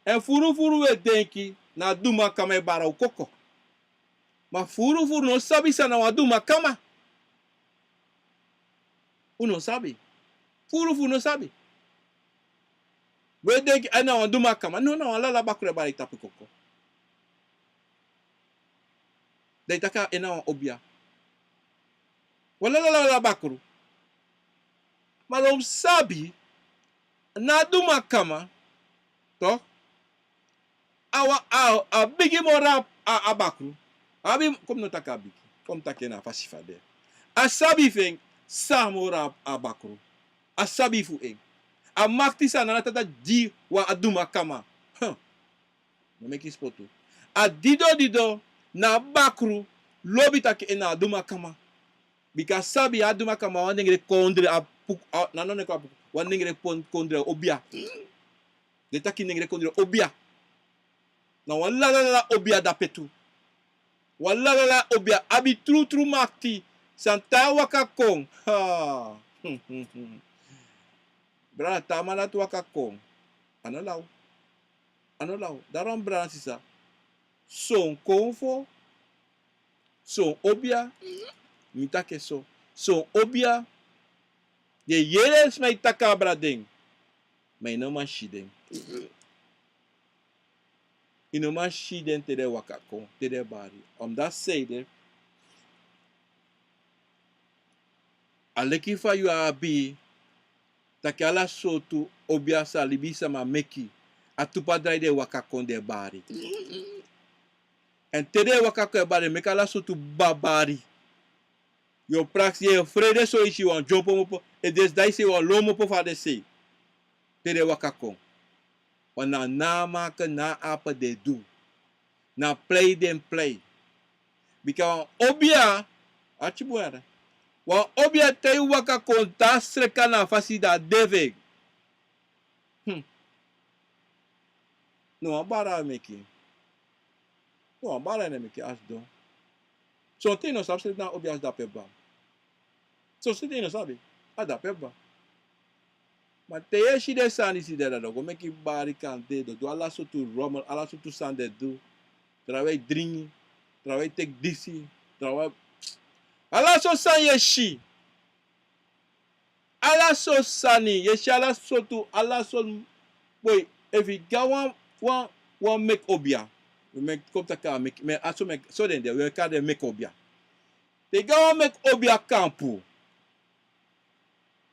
èn furu furu wi e denki na a dumakama e bari un koko. Ma furu furu no sabi san na wan dumakama. Un no sabi. Furu furu no sabi. Wi e denki a na wan dumakama. No, na wan lala bakru e bari tapu koko. Dan yu taki a na wan obia. Wan lala lala bakru. Ma lo un sabi, na a dumakama, toch, a wan, a, a bigi moro a, a bakru. A abi, kon mi no taki a bigi, kon mi taki en na a fasi fa a de. A sabi fu en san moro a, a bakru. A sabi fu en. A makti san na a tata gi wan a dumakama. Huh. No meki spotu. A dido dido na a bakru lobi taki en na a dumakama. Bika a sabi a dumakama wan nengre kondre a puku, a, na no ne kon a puku, wan nengre pon-, kondre obia. Den taki nengre kondre obia. Na wan lala lala obia dape tu. Wan lala lala obia abi trutru makti san te a waka kon. Ha. Brada, te a man dati waka kon, a no law. A no law. Dati wan brada, sisa. Son konfo, son obia, mi taki en so. Son obia, den yere sma e taki abra den, ma yu no man si den. Yu no man si den te den waka kon, te den bari. Omdat zeide, a leki fa yu abi taki ala sortu obia san libisama meki, a tu padrai den waka kon, den bari. Èn te den waka kon e bari, den meki ala sortu babari. Yu o praksi, yu e frede so, yu si wan dyompo mopo, e desi dan yu si wan lon mopo fu a den sei. Te den waka kon. Wan na, na a make, na a ape den du. Na plei den plei. Bika wan obia, ati bun yere. Wan obia te yu waka kon te a sreka na a fasi, dan a de fu en. Hmm. No wan bari a meki. No wan bari a meki, a sidon. Sonten yu no sabi sreka na obia, a si dape kba. Sonten yu no sabi, a dape kba. Ma te yu e si den sani disi de, dan den go meki bari kande, den du ala sortu rommel, ala sortu sani den du. Trawan e dringi, trawan e teki disi, trawan, ala sortu sani yu e si. Ala sortu sani, yu e si ala sortu, ala sortu. Boi, efu yu go na wan, wan, wan meki obia. Yu meki, kon mi taki a meki, ma a so meki, so den de, wi e kari den meki obia. Te yu go na wan meki obia kampu.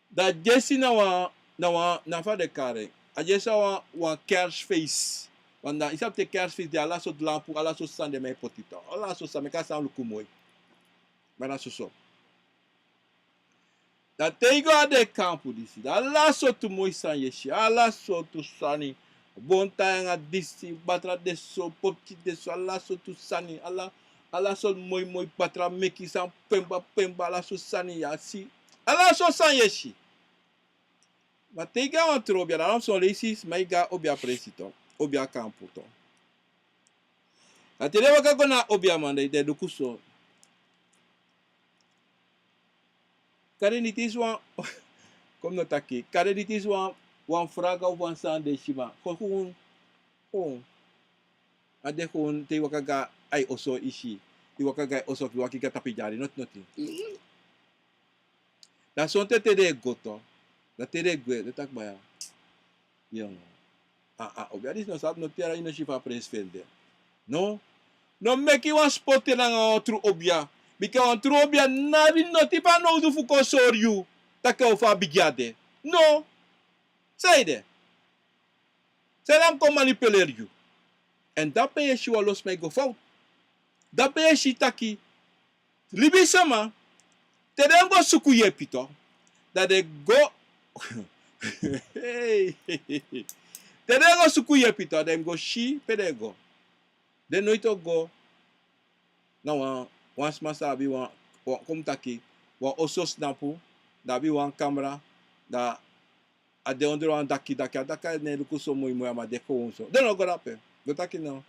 Dan a dyesi na wan, na wan, na fa den kari en. A dyesi na wan, wan kerstfeest. Want dan, yu sabi te kerstfeest de, ala sortu lampu, ala sortu sani den man e poti tu. Ala sortu sani, meki a sani luku moi. Ma na soso. Dan te yu go na den kampu disi, dan ala sortu moi sani yu e si, ala sortu sani. Bon, taanga disi, batra de so, popki de so, ala sortu sani, ala, ala sortu moi moi batra meki, san pemba pemba, ala sortu sani yu e si. Ala sortu sani yu e si. Ma te yu go na wan tron obia, dan son leisi sma e go na obia presi tu, obia kampu tu. Dan te den waka go na obiaman, den e luku so. Kande den e kisi wan, kon mi no taki, kande den e kisi wan, wan fraga of wan sani den e si, ma kon, kon, kon. A de kon te yu waka go na yu oso, yu si, yu waka go na yu oso, yu waka go na tapu yu dyari, noti noti. Dan sonten te den e go tu, dan te den e gwe, den taki baya. Yu no. A, a obia disi no sabi noti, a yu no si fa a presi fu en de. No. No meki wan spotu nanga wan tru obia. Bika wan tru obia no abi noti fanowdu fu kon sori yu taki a o fa a bigi a de. No. San ede? San ede a mu kon manipuleri yu? Èn dape yu e si wan lo sma e go fowtu. Dape yu e si taki libisama, te den go suku yepi tu, dan den go, hey, te den go suku yepi tu, dan den go si pe den go. Den noiti o go na wan, wan sma san abi wan, wan, kon mi taki, wan oso snapu, dan abi wan kamra, dan a de ondro wan daki, daki, a daki no e luku so moi moi, a man de kon so. Den no go dape. Go taki no.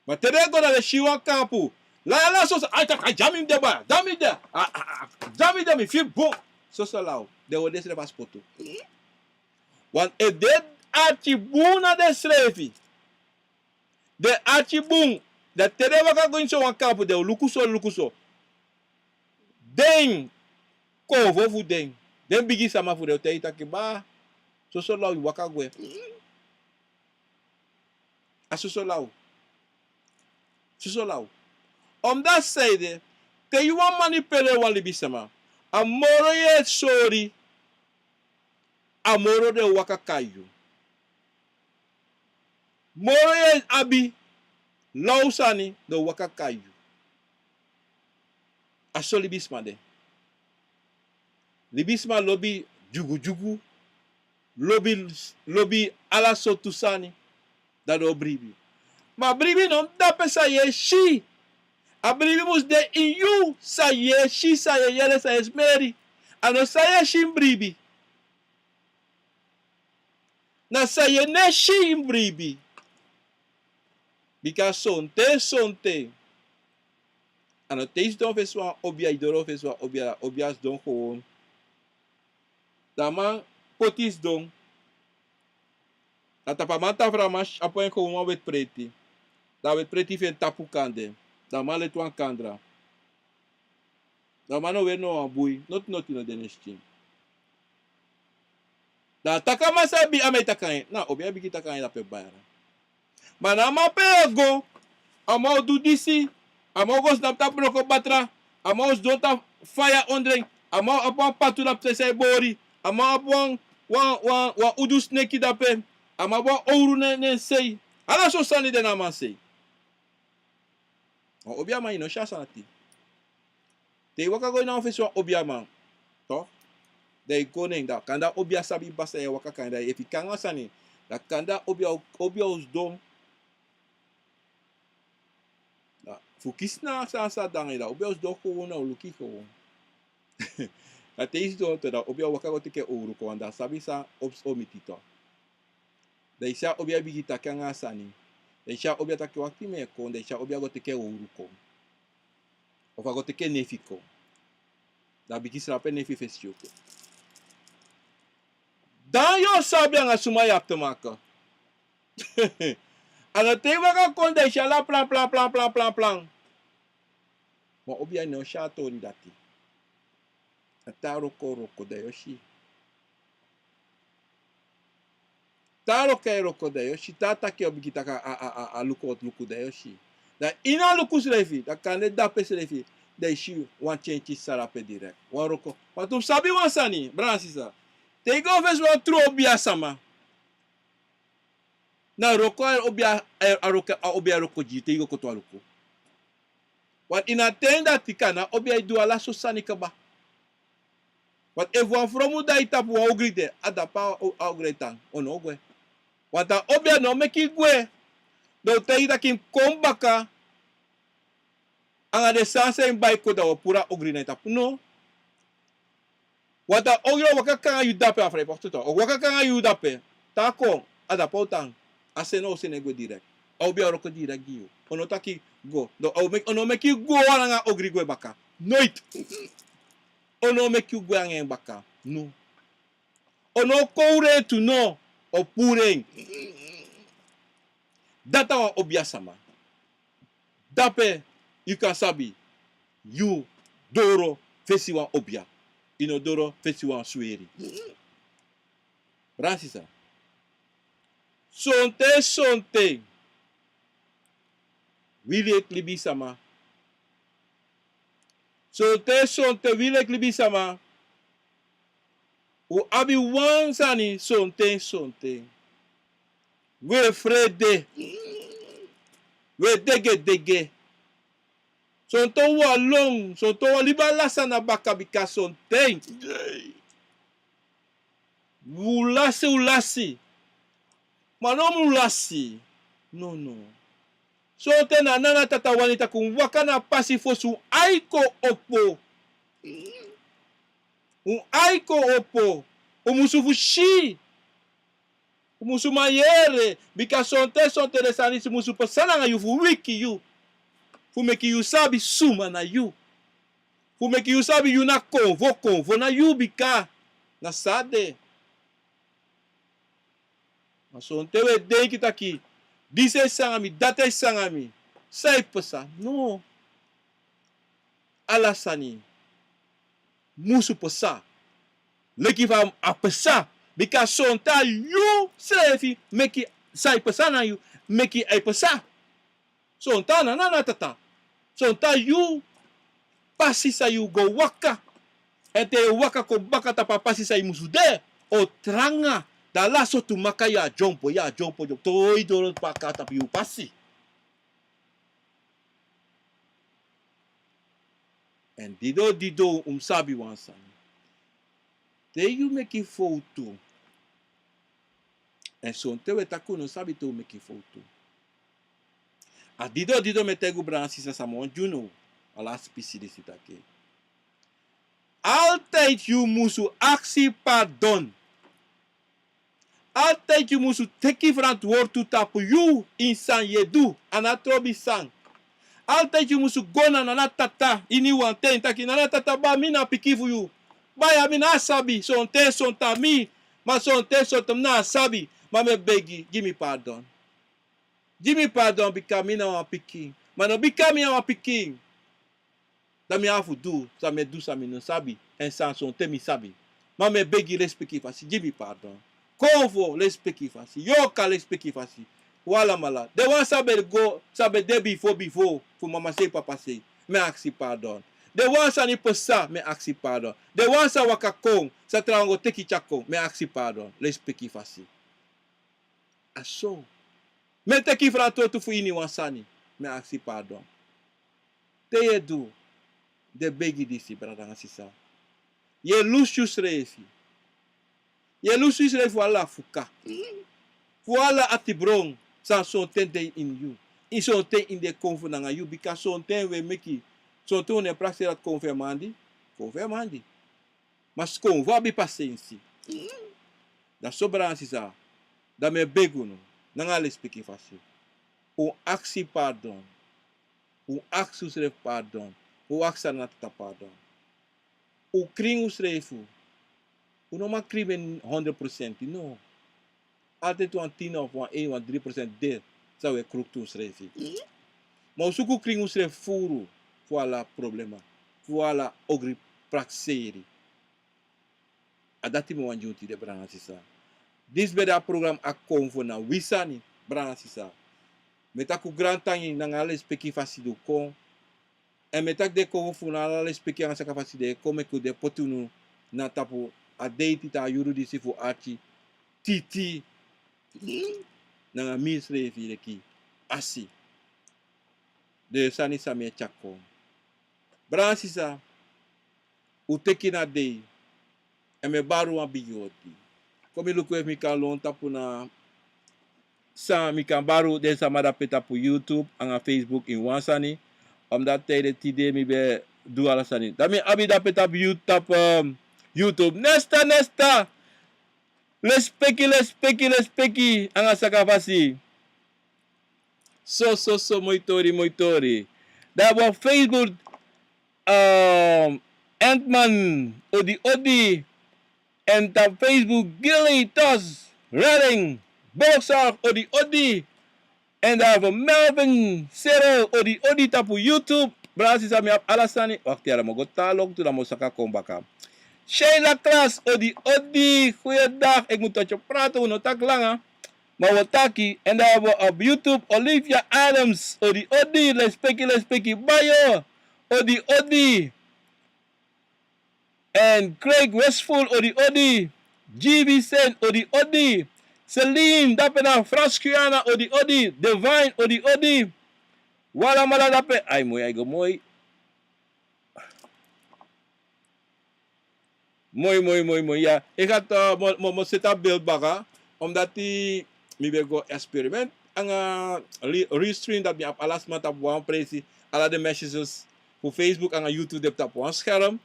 Ma te den go, dan den si wan kampu. Lala soso, ai, taki, ai, dya mi de baya, dya mi de, a, a, a, dya mi de, mi firi bun. Soso law. Den o de srefi a spotu. Want efu den arki bun na densrefi, den arki bun, dan te den waka go ini sowan kampu, den o luku so, luku so. Den konfo fu den, den bigi sama fu den o taigi taki: Baa, soso law yu waka gwe. A soso law. Soso law. Omdat sanede, te yu wani manipuleren wan libisama, a moro yu e sori, a moro den o waka kai yu. Moro yu e abi law sani, den o waka kai yu. A so libisma de. Libisma lobi dyugudyugu, lobi, lobi ala sortu sani, dan den o bribi. Ma bribi no dape san yu e si. A bribi mus de ini yu, san yu e si, san yu e yere, san yu e smeri. A no san yu e si mus bribi. Na san yu no e si mus bribi. Bika sonten, sonten, a no te yu sidon fesi wan obia, yu doro fesi wan obia, obia sidon gewon. Dan a man poti yu sidon. Na tapu a man tafra a man si, a poti en gewon wan weti preti. Dan a weti preti fu en tapu kande. Dan a man leti wan kandra. Dan a man no weri no wan bui, noti noti no de na en skin. Dan a taki a man san e bigin, a man e taki anga en, na obia e bigin taki anga en dape baya. Ma na a man pe yu e go, a man o du disi, a man o go sidon tapu broko batra, a man o sidon tapu faya ondro en, a man abi wan patu dape san e bori, a man abi wan, wan, wan, wan udu sneki dape, a man abi wan owru na en, na en sei. Ala so sani de na a man sei. Wan obiaman yu no si a sani ati. Te yu waka go ini a wan fesi wan obiaman, toch, dan yu go na en, dan kande a obia sabi basi san yu e waka kon na en, dan efu yu kon anga sani, dan kande a obia, obia o sidon. Dan fu kisi na a sani san de anga yu, dan obia o sidon gewon, na o luku yu gewon. Dan te yu sidon, toch, dan obia o waka go teki en owru kon, dan a sabi san o, o miti, toch. Dan yu si a obia bigin taki anga a sani. Dan yu si a obia taki: Wakti, mi e kon. Dan yu si a obia go teki en owru kon. Of a go teki en nefi kon. Dan a bigin srapu en nefi fesi yu kon. Dan yu o sabi anga suma yu abi te maka. A no te yu waka kon dan yu si ala plan, plan, plan, plan, plan, plan. Ma obia no si a tori dati. A te a wroko, wroko, dan yu o si. Te a wroko, wroko, dan yu o si. Te a taki, o bigin taki a, a, a, a luku, o luku, dan yu o si. Dan ini a luku srefi, dan kande dape srefi, dan yu si wan tyentyi sarape direct. Wan wroko. Want un sabi wan sani, brada nanga sisa. Te yu go fesi wan tru obia sama, na wroko a obia, a, a wroko, a obia wroko gi yu te yu go koti wan luku. Want ini a ten dati kande a obia e du ala so sani kaba. Want efu wan fromu dai tapu wan ogri de, a dape a o-, a ogri e tan, o no o gwe. Want a obia no o meki yu gwe. Dan un taigi yu taki mi kon baka anga den sani san mi bai kon, dan wi o puru a ogri na en tapu. No. Want a ogri o waka kon anga yu dape, a frai paktu, toch. O waka kon anga yu dape. Te a kon, a dape o tan. A seni o seni en gwe direct. A obia o wroko direct gi yu. O no taki go. No, o mek-, o no meki yu go anga ogri gwe baka. Noiti. O no meki yu gwe anga en baka. No. O no kowru en tu, no. O puru en. Dati na wan obia sama. Dape yu kan sabi yu doro fesi wan obia. Yu no doro fesi wan sweri. Brada nanga sisa. Sonten, sonten, wi leki libisama. Sonten, sonten, wi leki libisama. Un abi wan sani sonten, sonten. Wi e frede. Wi e degedege. Sonten wi e lon, sonten wi e libi ala sani na baka bika sonten. Wi lasi, wi lasi. Ma no mu lasi. No, no. Sonten na nana tata wani taki un waka na pasi fosi un ai kon opo. Un ai kon opo. Un musu fu si. Un musu man yere. Bika sonten, sonten den sani disi musu pasa nanga yu fu wiki yu. Fu meki yu sabi suma na yu. Fu meki yu sabi yu na konfo, konfo na yu bika. Na san a de. Sonten wi e denki taki disi e sanga mi, dati e sanga mi. San e pasa? No. Ala sani musu pasa leki fa a pasa. Bika sonten a yu srefi meki san e pasa na yu, meki a e pasa. Sonten a no na a Tata. Sonten a yu pasi san yu go waka. Èn te yu waka kon baka tapu a pasi san yu musu de, o tranga. Dan ala sortu maka yu e dyompo, yu e dyompo, dyompo. Te yu doro paka tapu yu pasi. Èn didon didon un mus sabi wan sani. Te yu meki fowtu, èn sonten wi e taki un no sabi te un meki fowtu. A didon didon mi e taigi un, brada nanga sisa, san mi wani gi unu a lasi pisi disi taki: altijd yu musu aksi pardon. Altijd yu musu teki frantwortu tapu yu, ini san yu e du, a no trobi san. Altijd yu musu go na Nana Tata ini wan ten taki: Nana Tata, bari mi na pikin fu yu. Baya, mi no sabi, sonten sonten a mi, ma sonten sonten mi no sabi, ma mi e begi, gi mi pardon. Gi mi pardon, bika mi na wan pikin. Ma no bika mi na wan pikin, dan mi abi fu du san mi e du, san mi no sabi, èn san sonten mi sabi. Ma mi e begi lespeki fasi, gi mi pardon. Konfo lespeki fasi, yorka lespeki fasi. Un alamala. Den wan san ben go, san ben de bifo bifo fu mama sei, papa sei, mi e aksi pardon. Den wan sani pasa, mi e aksi pardon. Den wan san waka kon, san trawan go teki tyari kon, mi e aksi pardon lespeki fasi. A so. Mi e teki frantwortu fu ini wan sani, mi e aksi pardon. Te yu e du den begi disi, brada nanga sisa, yu e lusu yusrefi. Yu e lusu yusrefi fu ala fuka, fu ala atibron san sonten de ini yu, ini sonten ini den konfo nanga yu. Bika sonten wi e meki, sonten un e prakseri dati konfo e mandi, konfo e mandi. Ma sikonfo abi pasensi. Dan so, brada nanga sisa, dan mi e begi unu nanga lespeki fasi, un aksi pardon. Un aksi unsrefi pardon. Un aksi Nana Tata pardon. Un krin unsrefi. Un no man krin en hondro prosenti, no. Altijd wan tin of wan een, wan drie procent de san un e kruktu unsrefi. Ma un suku krin unsrefi furu fu ala problema, fu ala ogri prakseri. A dati mi wani gi unu tide, brada nanga sisa. Disi ben de a program A Konfo na Wi Sani, brada nanga sisa. Mi e taki un grantangi nanga lespeki fasi di un kon. Èn mi e taki den konfo fu unu, ala lespeki nanga saka fasi den e kon, meki un de poti unu na tapu a dei titi, a yuru disi fu arki titi. Nanga mi srefi leki asi. Den sani san mi e tyari kon. Brada nanga sisa, un teki na dei. Èn mi e bari un wan bigi odi. Kon mi luku efu mi kan lon tapu na san mi kan bari un, den sama dape tapu YouTube anga Facebook ini wan sani. Omdati tide mi ben du ala sani. Dan mi abi dape tapu You-, tapu, ehm, YouTube. Nesta, Nesta. Lespeki, lespeki, lespeki anga saka fasi. So, so, so, moi tori, moi tori. Dan wan Facebook, ehm, Entman, odi, odi. Èn tapu Facebook, Gilly Tos Redding, Boxer, odi, odi. Èn dan fu Melvin Sero, odi, odi tapu YouTube. Brada nanga sisa, mi abi ala sani. Wakti, dan mi o go tan loktu, dan mi o saka kon baka. Sheila Klas, odi, odi. Goeiedag, ik moet tot je praten, un no taki langa. Ma un o taki. Èn dan fu op YouTube, Olivia Adams, odi, odi. Lespeki, lespeki, bayo. Odi, odi. Èn Craig Westful, odi, odi. G V Saint, odi, odi. Celine, dape na Frans Guyana, odi, odi. Divine, odi, odi. Un alamala dape. Ai, moi, ai go moi. Moi, moi, moi, moi, ya. Ik ga, eh, mo, mo, mo seti a beeld baka. Omdati mi ben go experiment anga re-, restream, dati mi abi ala sma tapu wan presi. Ala den messages fu Facebook anga YouTube de tapu wan scherm.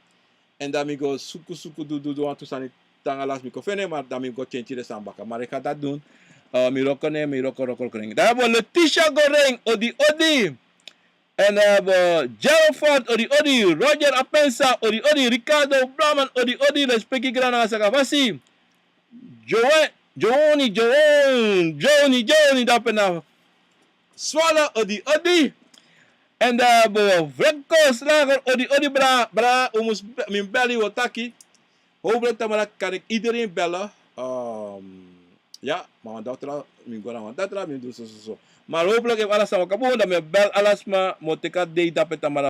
Èn dan mi go suku, suku, du, du, du wantu sani, te anga lasi mi kon feni en, ma dan mi go tyentyi den sani baka. Ma ik ga dati du. Eh, mi wroko nen, mi wroko, wroko, wroko nen. Dan wi abi Letitia Goreng, odi, odi. Èn, eh, wi abi Gerald Ford, odi, odi. Roger Apensa, odi, odi. Ricardo Blaman, odi, odi. Lespeki, Gran nanga saka fasi. Joe, Joni, Joni, Joni, Joni, dape na Swallow, odi, odi. En dan bo Vlekko Slager, odi, odi, bra, bra, un mus be-, mi beli, wi o taki. Hopelijk tamara kan ik iedereen bellen. Ehm, ja, maar want dat tra, mi go na want dat tra, mi doe zo, zo, zo. Maar hopelijk heeft alles allemaal kaboen, dan mi bel alles, maar moet ik het deed dape tamara.